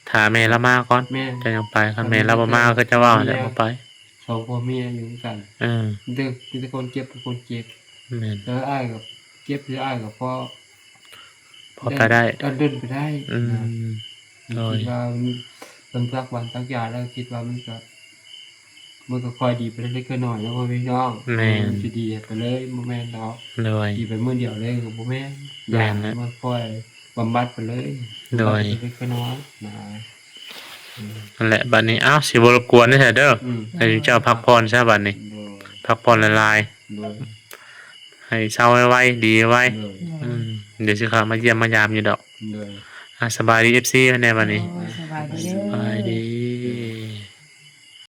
ຖ້າແມ່ລາວມາກ່ອນ. ແມ່ນ. ຈັ່ງໄປ ຄັນແມ່ລາວບໍ່ມາ ຄືເຈົ້າເວົ້າແຫຼະ ບໍ່ໄປ. ສອງຜົວເມຍຢູ່ນຳກັນ. ເອີ ມີແຕ່ ມີແຕ່ຄົນເຈັບ ຄົນເຈັບ. ແມ່ນ. ແຕ່ອ້າຍກໍເຈັບ ຄືອ້າຍກໍພໍ ພໍໄປໄດ້ ໄດ້ ດັນດົນໄປໄດ້. ອືມ ນະ ໂດຍ ຄິດວ່າມັນ ເພິ່ນສັກຫວັນສັກຢາແລ້ວ ຄິດວ່າມັນກໍ ມັນກໍຄ່ອຍດີໄປເລັກໆນ້ອຍໆເນາະ ພໍ່ແມ່ພີ່ນ້ອງ. ແມ່ນ. ມັນຊິດີໄປເລີຍ ບໍ່ແມ່ນດອກ. ໂດຍ. ດີໄປມື້ດຽວເລີຍກໍບໍ່ແມ່ນ. ແມ່ນແຫຼະ. ຢາມັນຄ່ອຍບຳບັດໄປເລີຍ. ໂດຍ. ບຳບັດໄປເລັກໆນ້ອຍໆນະ. ອືມ ນັ້ນແຫຼະ ບັດນີ້ ອ້າວ ຊິບໍ່ລົບກວນເດີ. ອືມ ໃຫ້ເຈົ້າພັກຜ່ອນຊະບັດນີ້. ໂດຍ. ພັກຜ່ອນຫຼາຍໆ. ໂດຍ. ໃຫ້ເຊົາໄວໆ ດີໄວ. ໂດຍ. ອືມ ດຽວຊິເຂົ້າມາຢ້ຽມມາຢາມຢູ່ດອກ. ໂດຍ. ອ່າ ສະບາຍດີ ເອັຟຊີ ແດ່ບັດນີ້. ໂອ້ຍ ສະບາຍດີເດີ. ສະບາຍດີ.